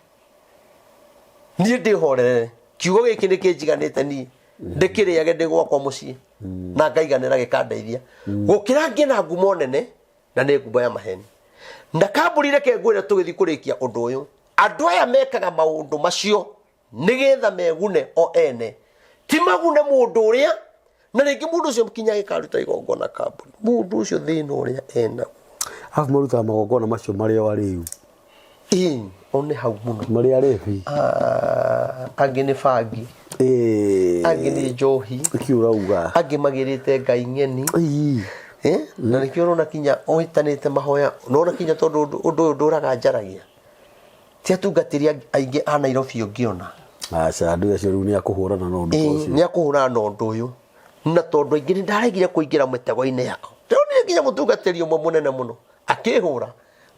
S2: niĩ ndĩhorerere. Kiugo gĩkĩ nĩ kĩnjiganĩte, niĩ ndĩkĩrĩage ndĩ gwakwa mũciĩ na ngaiganĩra, gĩkandeithia gũkĩra ngĩe na ngumo nene na nĩ ngumo ya maheni. Na kambuni, reke ngwĩre tũgĩthiĩ kũrĩkia ũndũ ũyũ, andũ aya mekaga maũndũ macio nĩgetha megune o ene, ti magune mũndũ ũrĩa. Na rĩngĩ mũndũ ũcio kinya agĩkaruta igongona kambuni, mũndũ ũcio thĩna ũrĩa enaguo.
S1: Arabu marutaga magongona macio marĩ o arĩu.
S2: Ĩĩ, one hau mũno.
S1: Marĩ arebi.
S2: Ah, angĩ nĩ bangi, angĩ nĩ njohi,
S1: Nĩkĩ ũrauga?
S2: Angĩ magĩrĩte ngai ng'eni.
S1: Ĩĩ.
S2: Eh? Na nĩkĩo ũrona kinya ũhĩtanĩte mahoya, nona kinya tondũ ũndũ ũyũ ndũraga njaragia, ti atungatĩri aingĩ a Nairobi ũngĩona.
S1: Aca, andũ acio rĩu nĩ akũhũrana na ũndũ ta ũcio.
S2: Nĩ akũhũrana na ũndũ ũyũ, na tondũ aingĩ nĩ ndaregire kũingĩra mĩtego-inĩ yao. Ndĩronire nginya mũtungatĩri ũmwe mũnene mũno akĩhũra,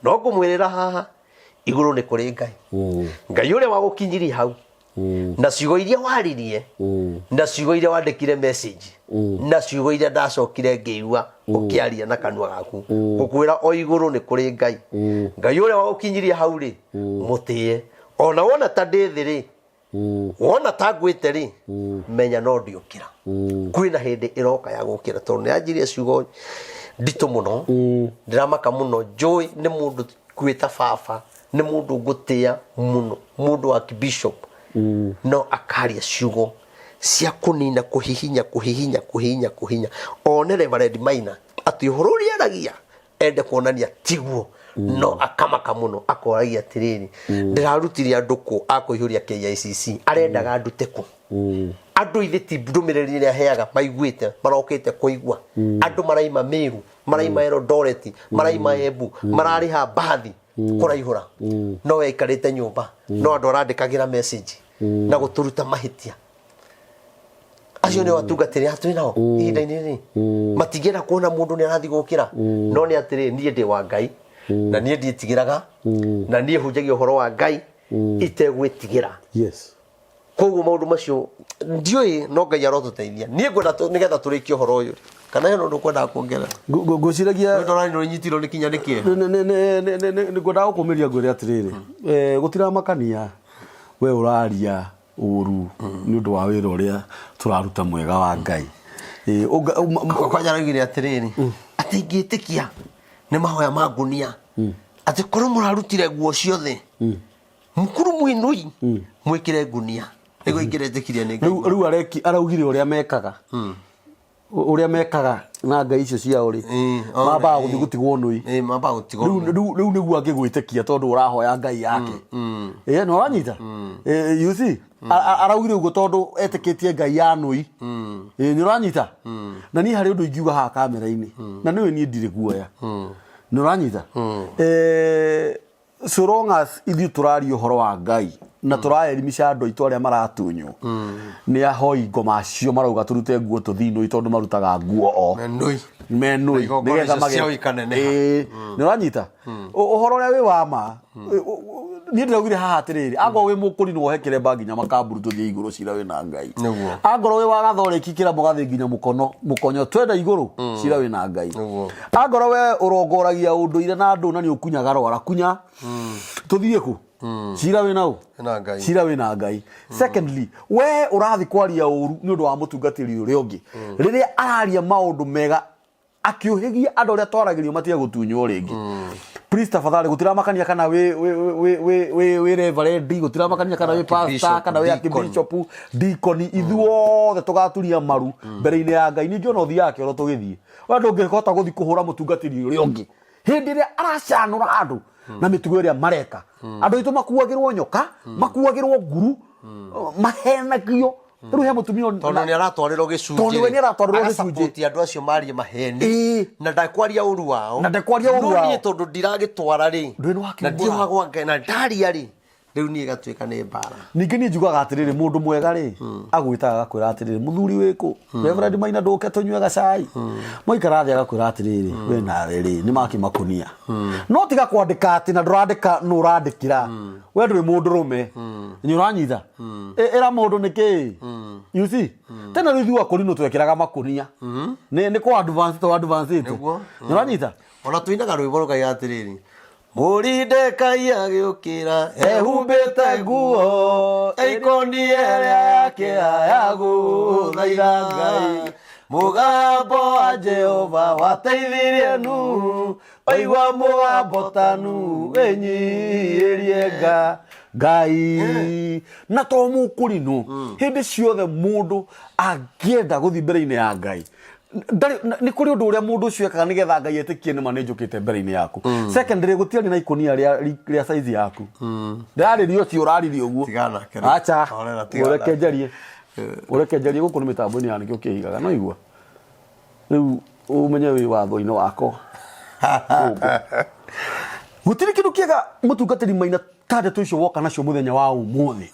S2: no ngũmwĩrĩra haha igũrũ nĩ kũrĩ Ngai. Ngai ũrĩa wagũkinyirie hau. Na ciugo iria waririe, na ciugo iria wandĩkire message, na ciugo iria ndacokire ngĩigua ũkĩaria na kanua gaku, ngũkwĩra o igũrũ nĩ kũrĩ Ngai. Ngai ũrĩa wagũkinyirie hau rĩ, mũtĩe. Ona wona ta ndĩ thĩ rĩ, wona ta ngwĩte rĩ, menya no ndiũkĩra. Kwĩna hĩndĩ ĩroka ya gũkĩra, tondũ nĩ anjirie ciugo nditũ mũno. Ndĩramaka mũno. Njũĩ nĩ mũndũ ngwĩta baba, nĩ mũndũ ngũtĩa mũno, mũndũ wa bishop, no akaria ciugo cia kũnina, kũhihinya, kũhihinya, kũhihinya, kũhihinya, one Reverend Maina atĩ ũhoro ũrĩa aragia ende kuonania tiguo, no akamaka mũno, akoragia atĩrĩrĩ, ndĩrarutire andũ kũ a kũihũria KICC, arendaga ndute kũ? Andũ ithe ti ndũmĩrĩri ĩrĩa heaga maiguĩte, marokĩte kũigua. Andũ maraima Meru, maraima Eldoret, maraima Embu, mararĩha mbathi kũraihũra, no we aikarĩte nyũmba, no andũ arandĩkagĩra message na gũtũruta mahĩtia. Acio nĩo atungatĩri aya twĩ nao ihinda-inĩ rĩrĩ, matingĩenda kuona mũndũ nĩ arathiĩ gũkĩra. No nĩ atĩrĩ, niĩ ndĩ wa Ngai na niĩ ndiĩtigĩraga, na niĩ hunjagia ũhoro wa Ngai itegwĩtigĩra. Koguo maũndũ macio ndiũĩ, no Ngai arotũteithia. Niĩ ngwenda nĩgetha tũrĩkie ũhoro ũyũ, kana hena ũndũ ũkwendaga kuongerera?
S1: Ngwĩciragia
S2: Ndorani nĩ ũnyitirwo nĩ kinya nĩ kĩeha.
S1: Ngwendaga gũkũmĩria ngwĩre atĩrĩrĩ, gũtiramakania we ũraria ũru nĩ ũndũ wa wĩra ũrĩa tũraruta mwega wa Ngai.
S2: Kwanja araugire atĩrĩrĩ, atĩ ingĩtĩkia nĩ mahoya ma ngunia, atĩ korwo mũrarutire nguo ciothe mukuru mwinui mwĩkĩre ngunia nĩguo ingĩretĩkirie nĩ Ngai.
S1: Rĩu araugire ũrĩa mekaga, ũrĩa mekaga na ngai icio ciao rĩ, mambaga gũthiĩ gũtigwo nũi.
S2: Mambaga gũtigwo.
S1: Rĩu nĩguo angĩgwĩtĩkia, tondũ ũrahoya ngai yake. Ĩ, nĩ ũranyita? You see, araugire ũguo tondũ etĩkĩtie ngai ya nũi. Ĩ, nĩ ũranyita? Na niĩ harĩ ũndũ ingiuga haha kamera-inĩ, na nĩũĩ niĩ ndirĩ guoya. Nĩ ũranyita? So long as ithuĩ tũraria ũhoro wa Ngai na tũraelimisha andũ aitũ arĩa maratunywo nĩ ahoi ngoma acio marauga tũrute nguo tũthiĩ nũi, tondũ marutaga nguo o
S2: Menui.
S1: Menui.
S2: Na igongona
S1: nĩgetha
S2: icio ciao ikaneneha.
S1: Ĩĩ, nĩ ũranyita? Ũhoro ũrĩa wĩ wa ma, niĩ ndĩraugire haha atĩrĩrĩ, angorwo wĩ mũkũri nĩ wohe kĩremba nginya makamburu, tũthiĩ igũrũ, cira wĩ na Ngai. Angorwo wĩ wa gathoreki kĩra mũgathĩ nginya mũkono mũkonyo, twenda igũrũ, cira wĩ na Ngai. Angorwo we ũrongoragia ũndũire na andũ na nĩ ũkunyaga rwara, kunya tũthiĩ kũ, cira wĩ na ũ?
S2: Wĩna Ngai.
S1: Cira wĩ na Ngai. Secondly, we ũrathiĩ kwaria ũru nĩ ũndũ wa mũtungatĩri ũrĩa ũngĩ rĩrĩa araria maũndũ mega akĩũhĩgia andũ arĩa twaragĩrio matige gũtunywo rĩngĩ, please, tafadhali, gũtiramakania kana wĩ reverend, gũtiramakania kana wĩ pastor,
S2: Archbishop,
S1: kana wĩ
S2: deacon.
S1: archbishop, deacon, ithuothe tũgaturia maru mbere-inĩ ya Ngai. Ningĩ ona ũthiaga kĩoro tũgĩthiĩ, we ndũngĩhota gũthiĩ kũhũra mũtungatĩri ũrĩa ũngĩ hĩndĩ ĩrĩa aracanũra andũ na mĩtugo ĩrĩa mareka. Andũ aitũ makuagĩrwo nyoka, makuagĩrwo nguru, mahenagio. Rĩu he mũtumia
S2: Tondũ nĩ aratwarĩrwo gĩcunjĩ.
S1: Tondũ we nĩ aratwarĩrwo gĩcunjĩ.
S2: Agasupport andũ acio marie maheni. Na ndakwaria ũru wao.
S1: Na ndekwaria ũru
S2: No
S1: wao.
S2: niĩ tondũ ndiragĩtwara rĩ,
S1: Ndũĩ nĩ
S2: na
S1: wakiumbũra.
S2: ndiohagwo Ngai na ndaria rĩ, rĩu niĩ ĩgatuĩka nĩ mbara.
S1: Ningĩ niĩ njugaga atĩrĩrĩ, mũndũ mwega rĩ, agwĩtaga agakwĩra atĩrĩrĩ, mũthuri wĩkũ, Reverend Maina, ndũke tũnyue gacai. Mwaikara thĩ agakwĩra atĩrĩrĩ, we nawe rĩ, nĩ makimakũnia, no tiga kwandĩka atĩ na ndũrandĩka nũ ũrandĩkĩra, we ndũrĩ mũndũrũme. Nĩ ũranyita? Ĩra mũndũ nĩ kĩĩ. You see, tene rĩu ithuĩ akũrinũ twekĩraga makũnia, nĩ kũ advance to advance. Nĩ ũranyita?
S2: Ona tũinaga rwĩmbo rũkaiga atĩrĩrĩ, Mũrindekai agĩũkĩra
S1: ehumbĩte nguo ĩikoni ĩrĩa yakĩa ya gũthaitha Ngai. Mũgambo wa Jehova wateithirie Nuhu, waigua mũgambo tanu wĩnyihirie Ngai. Na to mũkũrinũ, hĩndĩ ciothe mũndũ angĩenda gũthiĩ mbere-inĩ ya Ngai, nĩ kũrĩ ũndũ ũrĩa mũndũ ũcio ekaga nĩgetha Ngai etĩkie nĩma nĩ njũkĩte mbere-inĩ yaku. Secondary, gũtiarĩ na ikũnia rĩa size yaku. Ndĩrarĩria ũcio ũraririe ũguo.
S2: Tigana nake rĩu.
S1: Acha.
S2: Horera, tigana
S1: Ũreke
S2: nake.
S1: njarie, ũreke njarie. Gũkũ nĩ mĩtambo-inĩ ya nĩkĩo kĩhigaga no igua rĩu ũmenye wĩ watho-inĩ wakwa. Gũtirĩ kĩndũ kĩega mũtungatĩri Maina. Ta ndeto icio woka nacio mũthenya wa ũmũthĩ,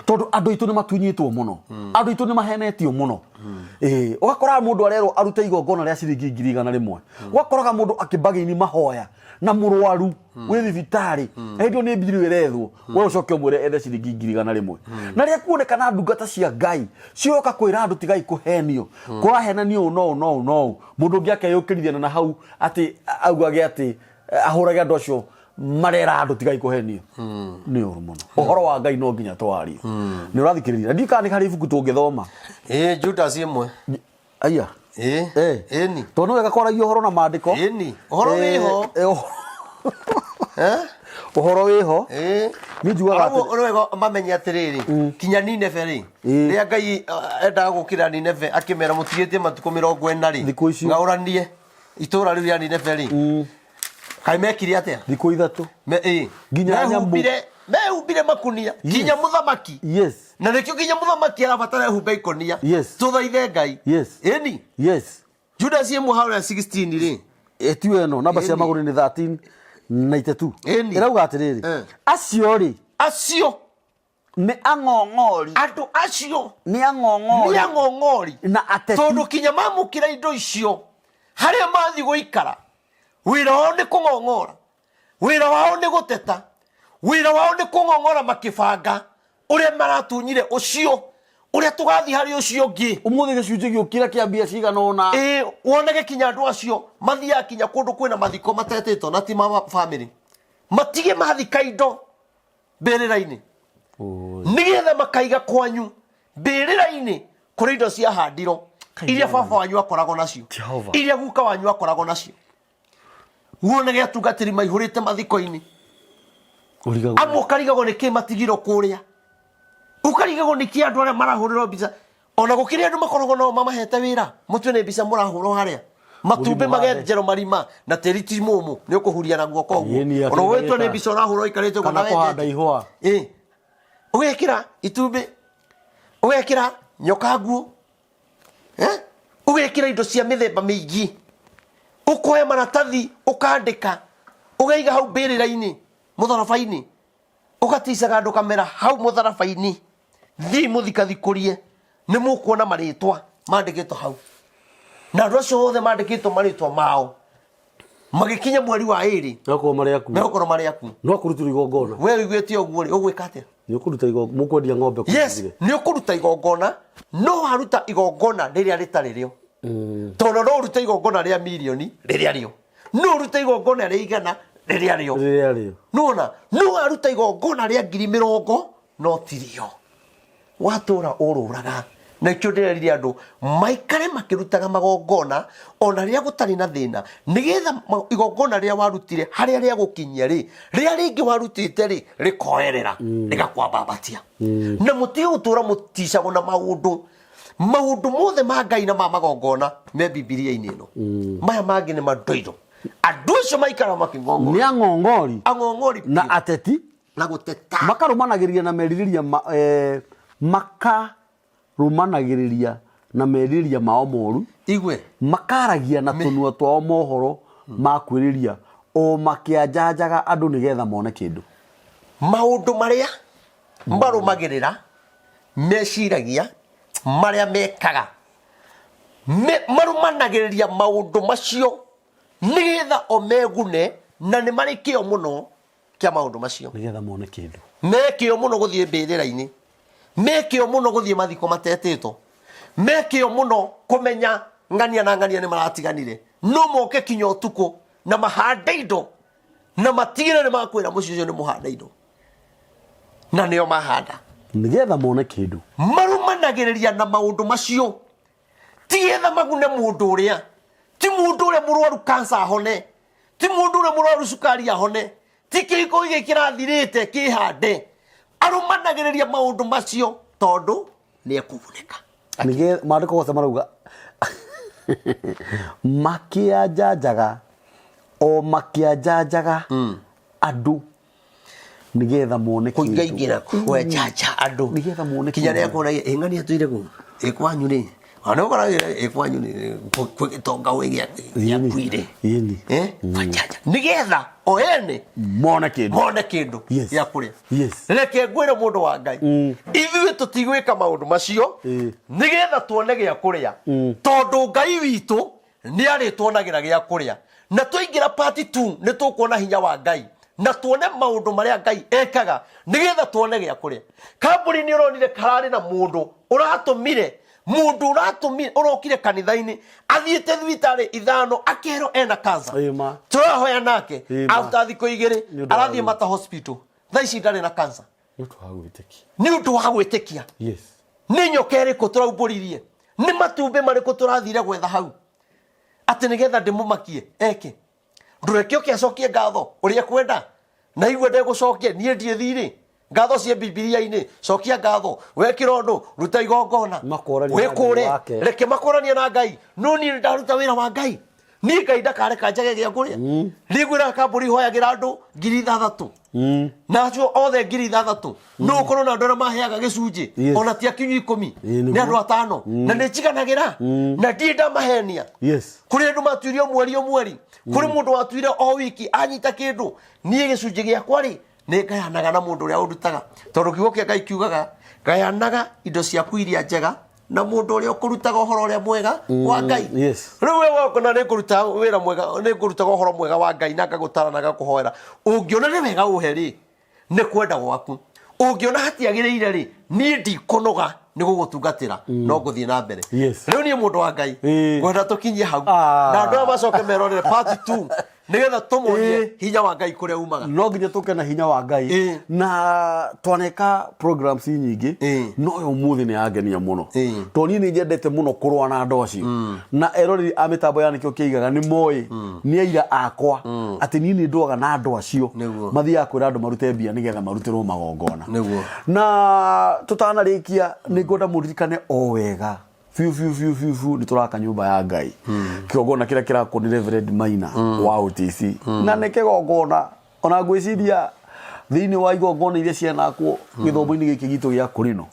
S1: tondũ andũ aitũ nĩ matunyĩtwo mũno, andũ aitũ nĩ mahenetio mũno. Ĩĩ, ũgakoraga mũndũ arerwo arute igongona rĩa ciringi 100,000. Ũgakoraga mũndũ akĩmbagĩini mahoya na mũrwaru wĩ thibitarĩ, hĩndĩ ĩyo nĩ mbirũ ĩrethwo, we ũcoke ũmwĩre ethe ciringi 100,000. Na rĩrĩa kuonekana ndungata cia Ngai cioka kwĩra andũ tigai kũhenio, kũrahenanio ũũ no ũũ no ũũ no ũũ, mũndũ ũngĩ akeyũkĩrithia na hau atĩ augage atĩ ahũrage andũ acio marera andũ tigai kũhenio. Nĩ ũru mũno. Ũhoro wa Ngai no nginya twarie. Nĩ ũrathikĩrĩria? Ndiũĩ kana nĩ harĩ ibuku tũngĩthoma.
S2: Ĩĩ, Judas ĩmwe.
S1: Aya.
S2: Ĩĩ.
S1: Eh.
S2: Ĩni.
S1: Tondũ nĩ wega kwaragia ũhoro na maandĩko.
S2: Ĩni, ũhoro wĩho. Eh?
S1: Ũhoro wĩho.
S2: Ĩĩ.
S1: Niĩ njugaga
S2: Arabu
S1: atĩrĩ-
S2: nĩ wega mamenye atĩrĩrĩ, kinya Nineve rĩ,
S1: Ĩĩ.
S2: rĩrĩa Ngai endaga gũkĩra Nineve akĩmera mũtigĩtie matukũ 40 rĩ,
S1: Thikũ icio.
S2: ng'aũranie itũra rĩu rĩa Nineve rĩ, kaĩ mekire atĩa?
S1: Thikũ 3.
S2: Ĩĩ.
S1: Nginya nyamũ.
S2: Mehumbire makunia kinya mũthamaki. Na nĩkĩo kinya mũthamaki arabatara ehumbe ikonia. Tũthaithe Ngai. Ĩni. Judas ĩmwe harĩa 16 rĩ.
S1: Ĩtiyo ĩno namba cia
S2: Ĩni.
S1: magũrũ nĩ 1392.
S2: Ĩni.
S1: Ĩrauga atĩrĩrĩ, acio rĩ,
S2: acio
S1: nĩ ang'ong'ori.
S2: Andũ acio
S1: nĩ ang'ong'ori.
S2: Nĩ ang'ong'ori.
S1: Na ateti.
S2: Tondũ kinya mamũkĩra indo icio harĩa mathiĩ gũikara, wĩra wao nĩ kũng'ong'ora, wĩra wao nĩ gũteta, wĩra wao nĩ kũng'ong'ora makĩbanga ũrĩa maratunyire ũcio, ũrĩa tũgathiĩ harĩ ũcio ũngĩ.
S1: Ũmũthĩ gĩcunjĩ gĩũkire kĩa mbia cigana ũna.
S2: Ĩĩ, wonage kinya andũ acio mathiaga kinya kũndũ kwĩna mathiko matetĩtwo na ti ma bamĩrĩ, matige mathika indo mbĩrĩra-inĩ nĩgetha makaiga kwanyu mbĩrĩra-inĩ kũrĩ indo ciahandirwo iria baba wanyu akoragwo nacio,
S1: Jehova.
S2: iria guka wanyu akoragwo nacio. Wonage atungatĩri maihũrĩte mathiko-inĩ.
S1: Ũrigagwo.
S2: Amwe ũkarigagwo nĩ kĩ matigirwo kũrĩa, ũkarigagwo nĩ kĩ andũ arĩa marahũrĩrwo mbica. Ona gũkĩrĩ andũ makoragwo nao mamahete wĩra, mũtue nĩ mbica mũrahũrwo harĩa matumbĩ
S1: Mũrimũ
S2: magenjerwo marima na tĩri ti mũmũ, nĩ ũkũhuria na guoko ũguo.
S1: Ĩni,
S2: Ona ũgĩtua nĩ
S1: akĩrĩ
S2: mbica ũrahũrwo ũikarĩte ũguo
S1: kana
S2: na
S1: kũhanda
S2: wendete.
S1: ihũa.
S2: Ĩ, ũgekĩra itumbĩ, ũgekĩra nyoka nguo, Eh? Ũgekĩra indo cia mĩthemba mĩingĩ, ũkoya maratathi ũkandĩka, ũgaiga hau mbĩrĩra-inĩ mũtharaba-inĩ, ũgaticaga andũ kamera hau mũtharaba-inĩ, thiĩ mũthikathikũrie, nĩ mũkuona marĩtwa mandĩkĩtwo hau, na andũ acio othe mandĩkĩtwo marĩtwa mao magĩkinya mweri wa 2
S1: Megũkorwo marĩ akuũ.
S2: Megũkorwo marĩ akuũ.
S1: No kũrutĩrwo igongona.
S2: We ũiguĩte ũguo rĩ, ũgwĩka atĩa?
S1: Nĩ ũkũruta igongona, mũkwendia ng'ombe kũu
S2: Yes,
S1: thire.
S2: nĩ ũkũruta igongona, no waruta igongona rĩrĩa rĩtarĩ rĩo. Tondũ no ũrute igongona rĩa mirioni rĩrĩa rĩo. No ũrute igongona rĩa 100 rĩrĩa rĩo.
S1: Rĩrĩa rĩo.
S2: Nĩwona, no waruta igongona rĩa 80,000 no tirio. Watũra ũrũraga. Na ikĩo ndĩrerire andũ maikare makĩrutaga magongona ona rĩrĩa gũtarĩ na thĩna, nĩgetha igongona rĩrĩa warutire harĩa rĩa gũkinyia rĩ, rĩrĩa rĩngĩ warutĩte rĩ, rĩkoerera, rĩgakwambambatia. Na mũtige gũtũra mũticagwo na maũndũ. Maũndũ mothe ma Ngai na ma magongona me Bibilia-inĩ ĩno. Maya mangĩ nĩ mandoiro. Andũ acio maikaraga makĩng'ong'ora.
S1: Nĩ ang'ong'ori.
S2: Ang'ong'ori
S1: Na
S2: biũ.
S1: ateti.
S2: Na gũteta.
S1: Makarũmanagĩrĩria na merirĩria ma, makarũmanagĩrĩria na merirĩria mao moru.
S2: Igue.
S1: Makaragia na tũnua twao mohoro ma kwĩrĩria o makĩanjanjaga andũ nĩgetha mone kĩndũ.
S2: Maũndũ marĩa marũmagĩrĩra, meciragia, marĩa mekaga, marũmanagĩrĩria maũndũ macio nĩgetha o megune, na nĩ marĩ kĩo mũno kĩa maũndũ macio.
S1: Nĩgetha mone kĩndũ.
S2: Me kĩo mũno gũthiĩ mbĩrĩra-inĩ, me kĩo mũno gũthiĩ mathiko matetĩtwo, me kĩo mũno kũmenya ng'ania na ng'ania nĩ maratiganire, no moke kinya ũtukũ na mahande indo na matigĩre nĩ makwĩra mũciĩ ũcio nĩ mũhande indo, na nĩo mahanda.
S1: Nĩgetha mone kĩndũ.
S2: Marũmanagĩrĩria na maũndũ macio tigetha magune mũndũ ũrĩa, ti mũndũ ũrĩa mũrwaru kansa ahone, ti mũndũ ũrĩa mũrwaru cukari ahone, ti kĩhiko gĩkĩ kĩrathirĩte kĩhande. Arũmanagĩrĩria maũndũ macio tondũ nĩ ekũgunĩka.
S1: Nĩge maandĩko gothe marauga makĩanjanjaga o makĩanjanjaga andũ nĩgetha mone kĩndũ.
S2: Kũingaingĩra kwenjanja andũ
S1: Nĩgetha mone
S2: kinya
S1: kĩndũ.
S2: rĩrĩa kuonagia ĩ ng'ania tũire kũ ĩ kwanyu rĩ. Ona ũkoragĩra ĩ kwanyu nĩ kwĩ gĩtonga wĩ gĩakuire.
S1: Ĩni.
S2: Eh? Bachanja. Nĩgetha o ene
S1: mone kĩndũ.
S2: mone kĩndũ
S1: Yes.
S2: gĩa kũrĩa.
S1: Yes.
S2: Reke ngwĩre mũndũ wa Ngai, ithuĩ tũtigwĩka maũndũ macio nĩgetha tuone gĩa kũrĩa, tondũ Ngai witũ nĩ arĩtuonagĩra gĩa kũrĩa. Na twaingĩra part 2 nĩ tũkuona hinya wa Ngai na tuone maũndũ marĩa Ngai ekaga nĩgetha tuone gĩa kũrĩa. Kambuni nĩ ũronire kararĩ na mũndũ ũratũmire, mũndũ ũratũmire, ũrokire kanitha-inĩ athiĩte thibitarĩ ithano akerwo ena cancer.
S1: Ĩĩ ma.
S2: Tũrahoya nake
S1: Ĩĩ ma.
S2: after thikũ igĩrĩ
S1: Nĩ ũndũ wa
S2: arathiĩ Mata Hospital, thaa ici ndarĩ na cancer.
S1: Nĩ ũndũ wa gwĩtĩkia.
S2: Nĩ ũndũ wa gwĩtĩkia.
S1: Yes.
S2: Nĩ nyoka ĩrĩkũ tũraumbũririe? Nĩ matumbĩ marĩkũ tũrathire gwetha hau atĩ nĩgetha ndĩmũmakie eke? Ndũreke oke acokie ngatho ũrĩa kwenda na igue ndegũcokia, niĩ ndiĩ thirĩ. Ngatho ciĩ Bibilia-inĩ, cokia ngatho, wekĩra ũndũ, ruta igongona,
S1: Makũranie na Ngai
S2: wĩkũre,
S1: wake.
S2: Reke makũranie na Ngai. No niĩ nĩndaruta wĩra wa Ngai, niĩ Ngai ndakareka njage gĩa kũrĩa. Niĩ ngwĩraga kambũri hoyagĩra andũ 6,000, na acio othe 6,000 no ũkorwo na andũ arĩa maheaga gĩcunjĩ.
S1: Yes.
S2: Ona ti akinyu 10.
S1: Ĩĩ, nĩguo.
S2: Nĩ andũ atano na nĩ njiganagĩra na ndirĩ ndamahenia. Kũrĩ andũ matuire o mweri o mweri, kũrĩ mũndũ watuire o wiki anyita kĩndũ. Niĩ gĩcunjĩ gĩakwa rĩ, nĩ ngayanaga na mũndũ ũrĩa ũndutaga, tondũ kiugo kĩa Ngai kiugaga gayanaga indo ciaku iria njega na mũndũ ũrĩa ũkũrutaga ũhoro ũrĩa mwega wa Ngai. Rĩu we wokona nĩ ngũruta wĩra mwega, nĩ ngũrutaga ũhoro mwega wa Ngai na ngagũtara na ngakũhoera, ũngĩona nĩ wega ũhe rĩ, nĩ kwenda gwaku. Ũngĩona hatiagĩrĩire rĩ, niĩ ndikũnoga nĩ gũgũtungatĩra, no ngũthiĩ na mbere. Rĩu niĩ mũndũ wa Ngai ngwenda tũkinyie hau na andũ aya macoke merorere part 2 nĩgetha tũmonie hinya wa Ngai kũrĩa umaga.
S1: No nginya tũke na hinya wa Ngai. Na twaneka programs nyingĩ, no yo ũmũthĩ nĩ yangenia mũno, tondũ niĩ nĩ nyendete mũno kũrũa na andũ acio, na eroreri a mĩtambo ya Nĩkĩo Kĩigaga nĩ moĩ, nĩ aira akwa atĩ niĩ nĩ ndũaga na andũ acio mathiaga kwĩra andũ marute mbia nĩgetha marutĩrwo magongona. Na tũtanarĩkia, nĩ ngwenda mũririkane o wega biũ biũ biũ biũ biũ nĩ tũraka nyũmba ya Ngai, kĩgongona kĩrĩa kĩrakwo nĩ Reverend Maina wa OTC, na nĩ kĩgongona ona ngwĩciria thĩinĩ wa igongona iria cianakwo gĩthomo-inĩ gĩkĩ gitũ gĩa kũrino,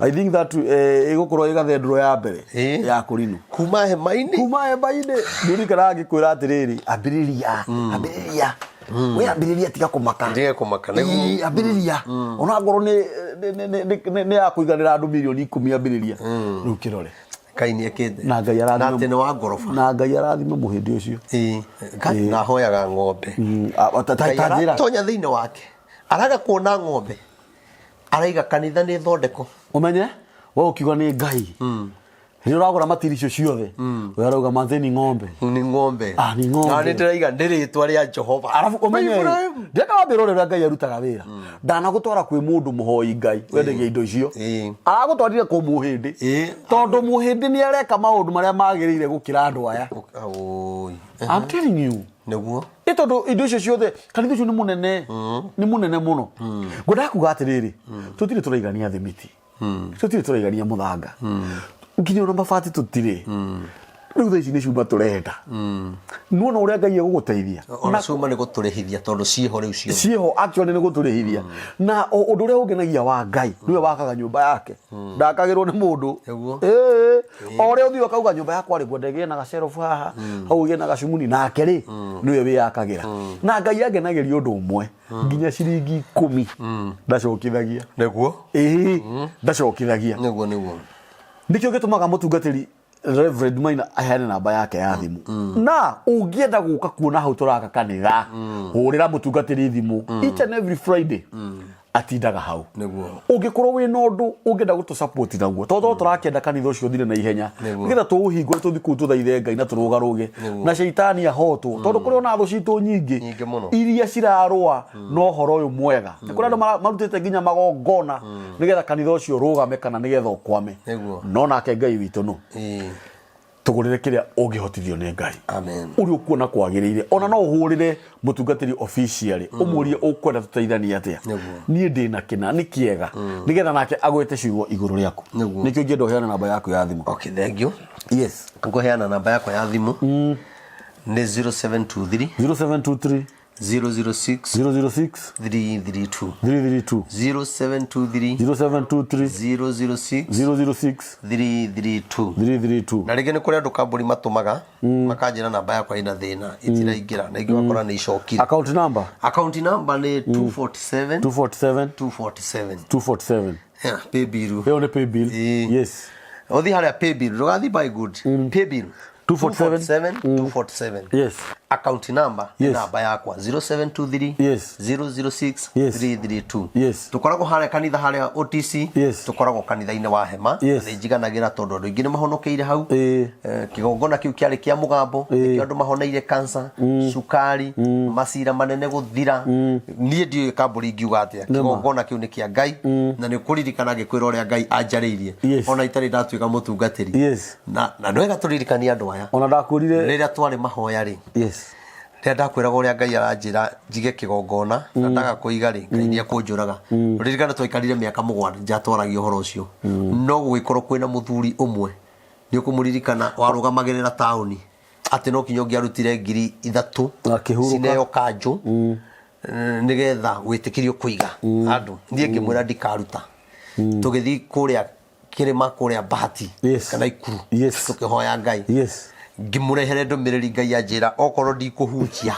S1: I think that ĩgũkorwo ĩ gathedro ya mbere ya kũrino.
S2: Kuma hema-inĩ.
S1: Kuma hema-inĩ. Nĩ ũrikanaga ngĩkwĩra atĩrĩrĩ, ambĩrĩria, ambĩrĩria we, ambĩrĩria, tiga kũmaka.
S2: Ndige kũmaka, nĩguo.
S1: Ĩĩ, ambĩrĩria ona ngorwo nĩ ya kũiganĩra andũ 10,000,000, ambĩrĩria rĩu kĩrore.
S2: Ngai nĩ ekĩte.
S1: Na Ngai
S2: na atĩ nĩ wa ngoroba.
S1: Na Ngai arathime mũhĩndĩ ũcio.
S2: Ĩĩ. Ngai na ahoyaga ng'ombe.
S1: Ta
S2: Ngai
S1: ta njĩra.
S2: aratonya thĩinĩ wake, araga kuona ng'ombe, araiga kanitha nĩ thondeko.
S1: Ũmenye we ũkiuga nĩ Ngai rĩrĩa ũragũra matiri icio ciothe, we arauga manzeni ng'ombe.
S2: Nĩ ng'ombe.
S1: Ah, nĩ ng'ombe.
S2: Na nĩ ndĩraiga nĩ rĩtwa rĩa Jehova.
S1: Arabu ũmenye
S2: Ibrahim.
S1: Ndĩrenda wambĩra ũrĩa Ngai arutaga wĩra. Ndanagũtwara kwĩ mũndũ mũhoi Ngai wendagia indo icio. Aragũtwarire kwĩ mũhĩndĩ, tondũ mũhĩndĩ nĩ areka maũndũ marĩa magĩrĩire gũkĩra andũ aya.
S2: Oi.
S1: I'm telling you.
S2: Nĩguo.
S1: Nĩ tondũ indo icio ciothe, kanitha ũcio nĩ mũnene, nĩ mũnene mũno. Ngwendaga kuga atĩrĩrĩ, tũtirĩ tũraigania thimiti, tũtirĩ tũraigania mũthanga, nginya ona mabati tũtirĩ. Rĩu thaa ici nĩ cuma tũrenda. Nĩwona ũrĩa Ngai egũgũteithia.
S2: Ona cuma nĩ gũtũrĩhithia tondũ ciĩho rĩu ciothe.
S1: Ciĩho actually nĩ gũtũrĩhithia. Na ũndũ ũrĩa ũngenagia wa Ngai, nĩwe wakaga nyũmba yake, ndakagĩrwo nĩ mũndũ. Ĩĩ. O ũrĩa ũthiĩ ũkauga nyũmba yakwa rĩ, ngwenda ĩgĩe na gacerobu haha, hau ĩgĩe na gacumuni, nake rĩ nĩwe wĩyakagĩra. Na Ngai angenagĩria ũndũ ũmwe, nginya ciringi 10 ndacokithagia. Ĩĩ, ndacokithagia.
S2: Nĩguo nĩguo.
S1: Nĩkĩo gĩtũmaga mũtungatĩri Reverend Maina aheane namba yake ya thimũ, na ũngĩenda gũka kuona hau tũraka kanitha, hũrĩra mũtungatĩri thimũ. Each and every Friday atindaga hau. Ũngĩkorwo wĩna ũndũ ũngĩenda gũtũ support naguo, tondũ tũrakĩenda kanitha ũcio ũthire na ihenya, nĩgetha tũũhingũre, tũthiĩ kũu tũthaithe Ngai na tũrũgarũge na caitani ahotwo, tondũ kũrĩ ona thũ citũ nyingĩ
S2: Nyingĩ mũno.
S1: iria cirarũa na ũhoro ũyũ mwega. Nĩ kũrĩ andũ marutĩte nginya magongona nĩgetha kanitha ũcio ũrũgame kana nĩgetha ũkwame. No nake Ngai witũ no tũgũrĩre kĩrĩa ũngĩhotithio nĩ Ngai.
S2: Amen.
S1: Ũrĩa ũkuona kwagĩrĩire, ona no ũhũrĩre mũtungatĩri officially, ũmũrie ũkwenda tũteithanie atĩa. Niĩ ndĩna kĩna nĩ kĩega, nĩgetha nake agwete ciugo igũrũ rĩaku. Nĩkĩo ingĩenda ũheane namba yaku ya thimũ.
S2: Okay, thank you.
S1: Yes.
S2: Ngũheana namba yakwa ya thimũ nĩ 0723
S1: 0723.
S2: 006
S1: 006
S2: 332.
S1: 332.
S2: 0723
S1: 0723
S2: 006
S1: 006
S2: 332.
S1: 332.
S2: Na rĩngĩ nĩ kũrĩ andũ kambuni matũmaga makanjĩra namba yakwa ĩna thĩna, ĩtiraingĩra, na ingĩ ũgakora nĩ icokire.
S1: Account number?
S2: Account number nĩ 247
S1: 247
S2: 247.
S1: 247.
S2: Yeah, paybill.
S1: Ĩyo nĩ paybill.
S2: Ĩĩ.
S1: Yes.
S2: Ũthiĩ harĩa paybill, ndũgathiĩ buy good. Paybill.
S1: 247
S2: 247.
S1: Yes.
S2: Account number nĩ
S1: Yes.
S2: namba yakwa 0723
S1: Yes.
S2: 006
S1: Yes.
S2: 332.
S1: Yes.
S2: Tũkoragwo harĩa kanitha harĩa OTC.
S1: Yes.
S2: Tũkoragwo kanitha-inĩ wa hema.
S1: Yes.
S2: Nĩ njiganagĩra tondũ andũ aingĩ nĩ mahonokeire hau.
S1: Ĩĩ.
S2: Kĩgongona kĩu kĩarĩ kĩa mũgambo.
S1: Ĩĩ.
S2: Nĩkĩo andũ mahoneire cancer, cukari, macira manene gũthira. Niĩ ndiũĩ kambũri ingiuga atĩa. Kĩgongona kĩu nĩ kĩa Ngai na nĩ ũkũririkana ngĩkwĩra ũrĩa Ngai anjarĩirie
S1: Yes.
S2: ona itarĩ ndatuĩka mũtungatĩri.
S1: Yes.
S2: Na nĩ wega tũririkanie andũ aya
S1: Ona ndakwĩrire.
S2: rĩrĩa twarĩ mahoya rĩ,
S1: Yes.
S2: rĩrĩa ndakwĩraga ũrĩa Ngai aranjĩra njige kĩgongona na ndaga kũiga rĩ, Ngai nĩ ekũnjũraga. Ririkana twaikarire mĩaka 7 twaragia ũhoro ũcio, no gũgĩkorwo kwĩna mũthuri ũmwe nĩ ũkũmũririkana warũgamagĩrĩra taũni atĩ no kinya ũngĩarutire 3,000
S1: Akĩhurũka.
S2: cineo kanjũ nĩgetha wĩtĩkĩrio kũiga andũ. Niĩ ngĩmwĩra ndikaruta. Tũgĩthiĩ kũrĩa kĩrĩma kũrĩa Bahati
S1: Yes.
S2: kana Ikuru,
S1: Yes.
S2: tũkĩhoya Ngai.
S1: Yes.
S2: Ngĩmũrehere ndũmĩrĩri, Ngai anjĩra okorwo ndikũhunjia,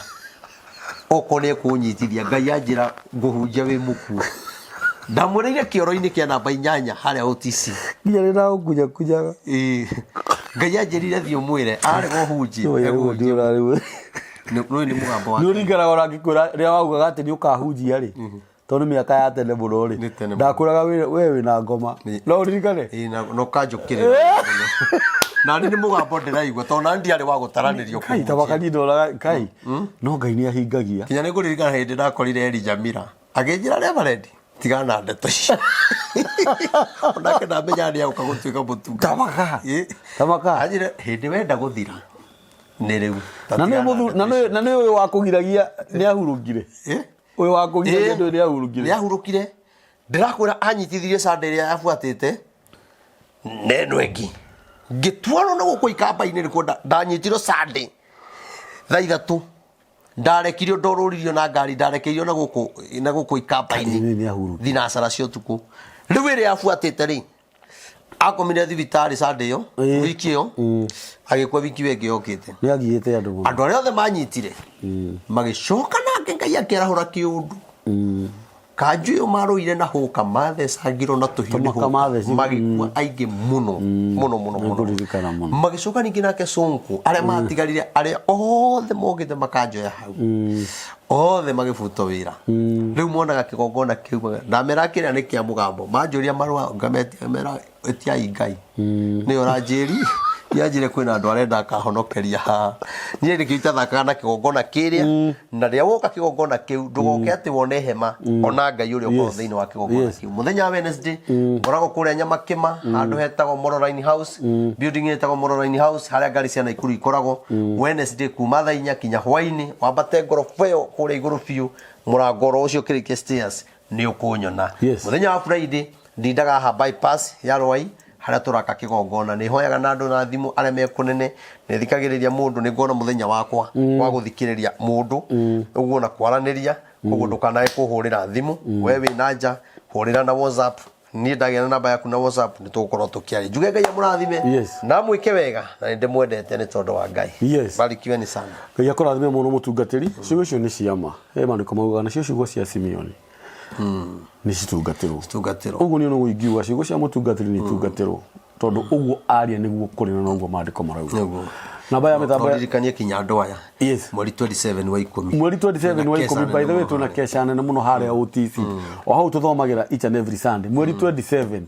S2: okorwo nĩ ekũnyitithia, Ngai anjĩra ngũhunjia wĩ mũkuo. Ndamwĩrĩire kĩoro-inĩ kĩa namba 8 harĩa OTC.
S1: Nginya nĩ ndagũkunyakunyaga.
S2: Ĩĩ. Ngai anjĩrire thiĩ ũmwĩre arega ũhunjie.
S1: Nĩ
S2: Nĩ nĩ mũgambo wa
S1: ũringanaga ona ngĩkwĩra rĩrĩa waugaga atĩ nĩ ũkahunjia rĩ, tondũ nĩ mĩaka ya tene mũno rĩ,
S2: Nĩ tene mũno.
S1: ndakwĩraga we wĩna ngoma. No ũririkane?
S2: Ĩĩ, na ũkanjũkĩrĩra na nĩ mũgambo ndĩraigua tondũ nani ndiarĩ wa gũtaranĩrio
S1: Kai
S2: kũhunjia.
S1: tabakani ndoraga kai no Ngai nĩ ahingagia.
S2: Kinya nĩ ngũririkana hĩndĩ ndakorire Eli Jamila akĩnjĩra, "Reverend, tigana na ndeto icio." Onake ndamenya nĩ agũka gũtuĩka mũtungatĩri.
S1: Tamaka.
S2: Ĩ.
S1: Tamaka.
S2: Anjĩra hĩndĩ wenda gũthira nĩ rĩu. Ta
S1: Na nĩ
S2: tigana na
S1: mũthu
S2: ndeto icio.
S1: na nĩ ũyũ wakũgiragia nĩ ahurũkire.
S2: Ĩ?
S1: Ũyũ wakũgiragia
S2: Ĩ.
S1: ndũĩ nĩ ahurũkire.
S2: Nĩ ahurũkire. Ndĩrakwĩra anyitithirie Sunday ĩrĩa yabuatĩte na ĩno ĩngĩ ngĩtwarwo na gũkũ ikamba-inĩ nĩkuo ndanyitirwo Sunday thaa 3, ndarekirio, ndorũririo na ngari, ndarekeirio na gũkũ ikamba-inĩ.
S1: Nĩ nĩ ahurũkire.
S2: Thinacara cia ũtukũ. Rĩu ĩrĩa yabuatĩte rĩ, akomire thibitarĩ Sunday ĩyo, wiki ĩyo agĩkua, wiki ĩyo ĩngĩ yokĩte.
S1: Nĩ agiĩte andũ mũno.
S2: Andũ arĩa othe manyitire magĩcoka nake Ngai akĩarahũra kĩũndũ. Kanjũ ĩyo marũire na hũka, mathecangirwo na tũhiũ nĩ
S1: Tũmaka
S2: hũka,
S1: mathecirwo.
S2: magĩkua aingĩ mũno mũno mũno mũno.
S1: Nĩngũririkana mũno.
S2: Magĩcoka ningĩ nake Sonko, arĩa matigarire, arĩa othe mokĩte makanjoya hau othe magĩbutwo wĩra. Rĩu monaga kĩgongona kĩu ndamera kĩrĩa nĩ kĩa mũgambo, manjũria marũa ngametia, mera ĩtiai Ngai nĩyo ũranjĩri yanjĩre kwĩna andũ arenda akahonokeria haha. Niĩ nĩkĩo itathakaga na kĩgongona kĩrĩa, na rĩrĩa woka kĩgongona kĩu ndũgoke atĩ wone hema, ona Ngai ũrĩa ũkoragwo thĩinĩ wa kĩgongona kĩu. Mũthenya wa Wednesday ngoragwo kũrĩa Nyamakĩma, handũ hetagwo Moroline House, building ĩtagwo Moroline House, harĩa ngari cia Naikuru ikoragwo. Wednesday kuma thaa 4 kinya hwainĩ, wambate ngoroba ĩyo kũrĩa igũrũ biũ, mũrango oro ũcio ũkĩrĩkia stairs nĩ ũkũnyona. Mũthenya wa Friday ndindaga haha bypass ya Rwai harĩa tũraka kĩgongona. Nĩ hoyaga na andũ na thimũ arĩa me kũnene, nĩ thikagĩrĩria mũndũ, nĩ nguona mũthenya wakwa wa gũthikĩrĩria mũndũ ũguo na kwaranĩria. Koguo ndũkanae kũhũrĩra thimũ, we wĩ na nja hũrĩra na WhatsApp. Niĩ ndagĩa na namba yaku na WhatsApp, nĩ tũgũkorwo tũkĩaria. Njuge Ngai amũrathime na mwĩke wega, na nĩ ndĩmwendete nĩ tondũ wa Ngai. Barikiweni sana.
S1: Ngai akũrathime mũno mũtungatĩri. Ciugo icio nĩ ciama. He maandĩko maugaga nacio ciugo cia Simeoni nĩ citungatĩrwo.
S2: Tungatĩrwo.
S1: Ũguo nĩ ũguo ingiuga ciugo cia mũtungatĩri nĩ itungatĩrwo, tondũ ũguo aria nĩguo kũrĩ na noguo maandĩko marauga. Namba ya mĩtambo
S2: Ndirikanie kinya andũ aya mweri 27 wa 10.
S1: Mweri 27 wa 10, by the way, twĩna kesha nene mũno harĩa OTC, o hau tũthomagĩra each and every Sunday. Mweri 27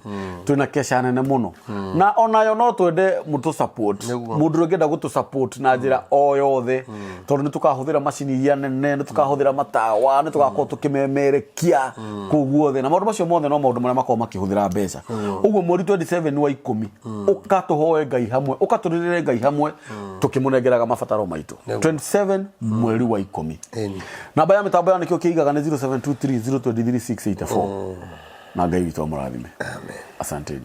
S1: twĩna kesha nene mũno, na onayo no twende mũtũ support. Mũndũ ũrĩa ũngĩenda gũtũ support na njĩra o yothe, tondũ nĩ tũkahũthĩra macini iria nene, nĩ tũkahũthĩra matawa, nĩ tũgakorwo tũkĩmemerekia kũu guothe, na maũndũ macio mothe no maũndũ marĩa makoragwo makĩhũthĩra mbeca. Ũguo mweri 27 wa 10, ũka tũhoe Ngai hamwe, ũka tũrĩrĩre Ngai hamwe tũkĩmũnengeraga mabataro maitũ. 27 mweri wa 10. Namba ya mĩtambo ya nĩkĩo kĩigaga nĩ 0723 023 684, na Ngai witũ amũrathime. Asanteni.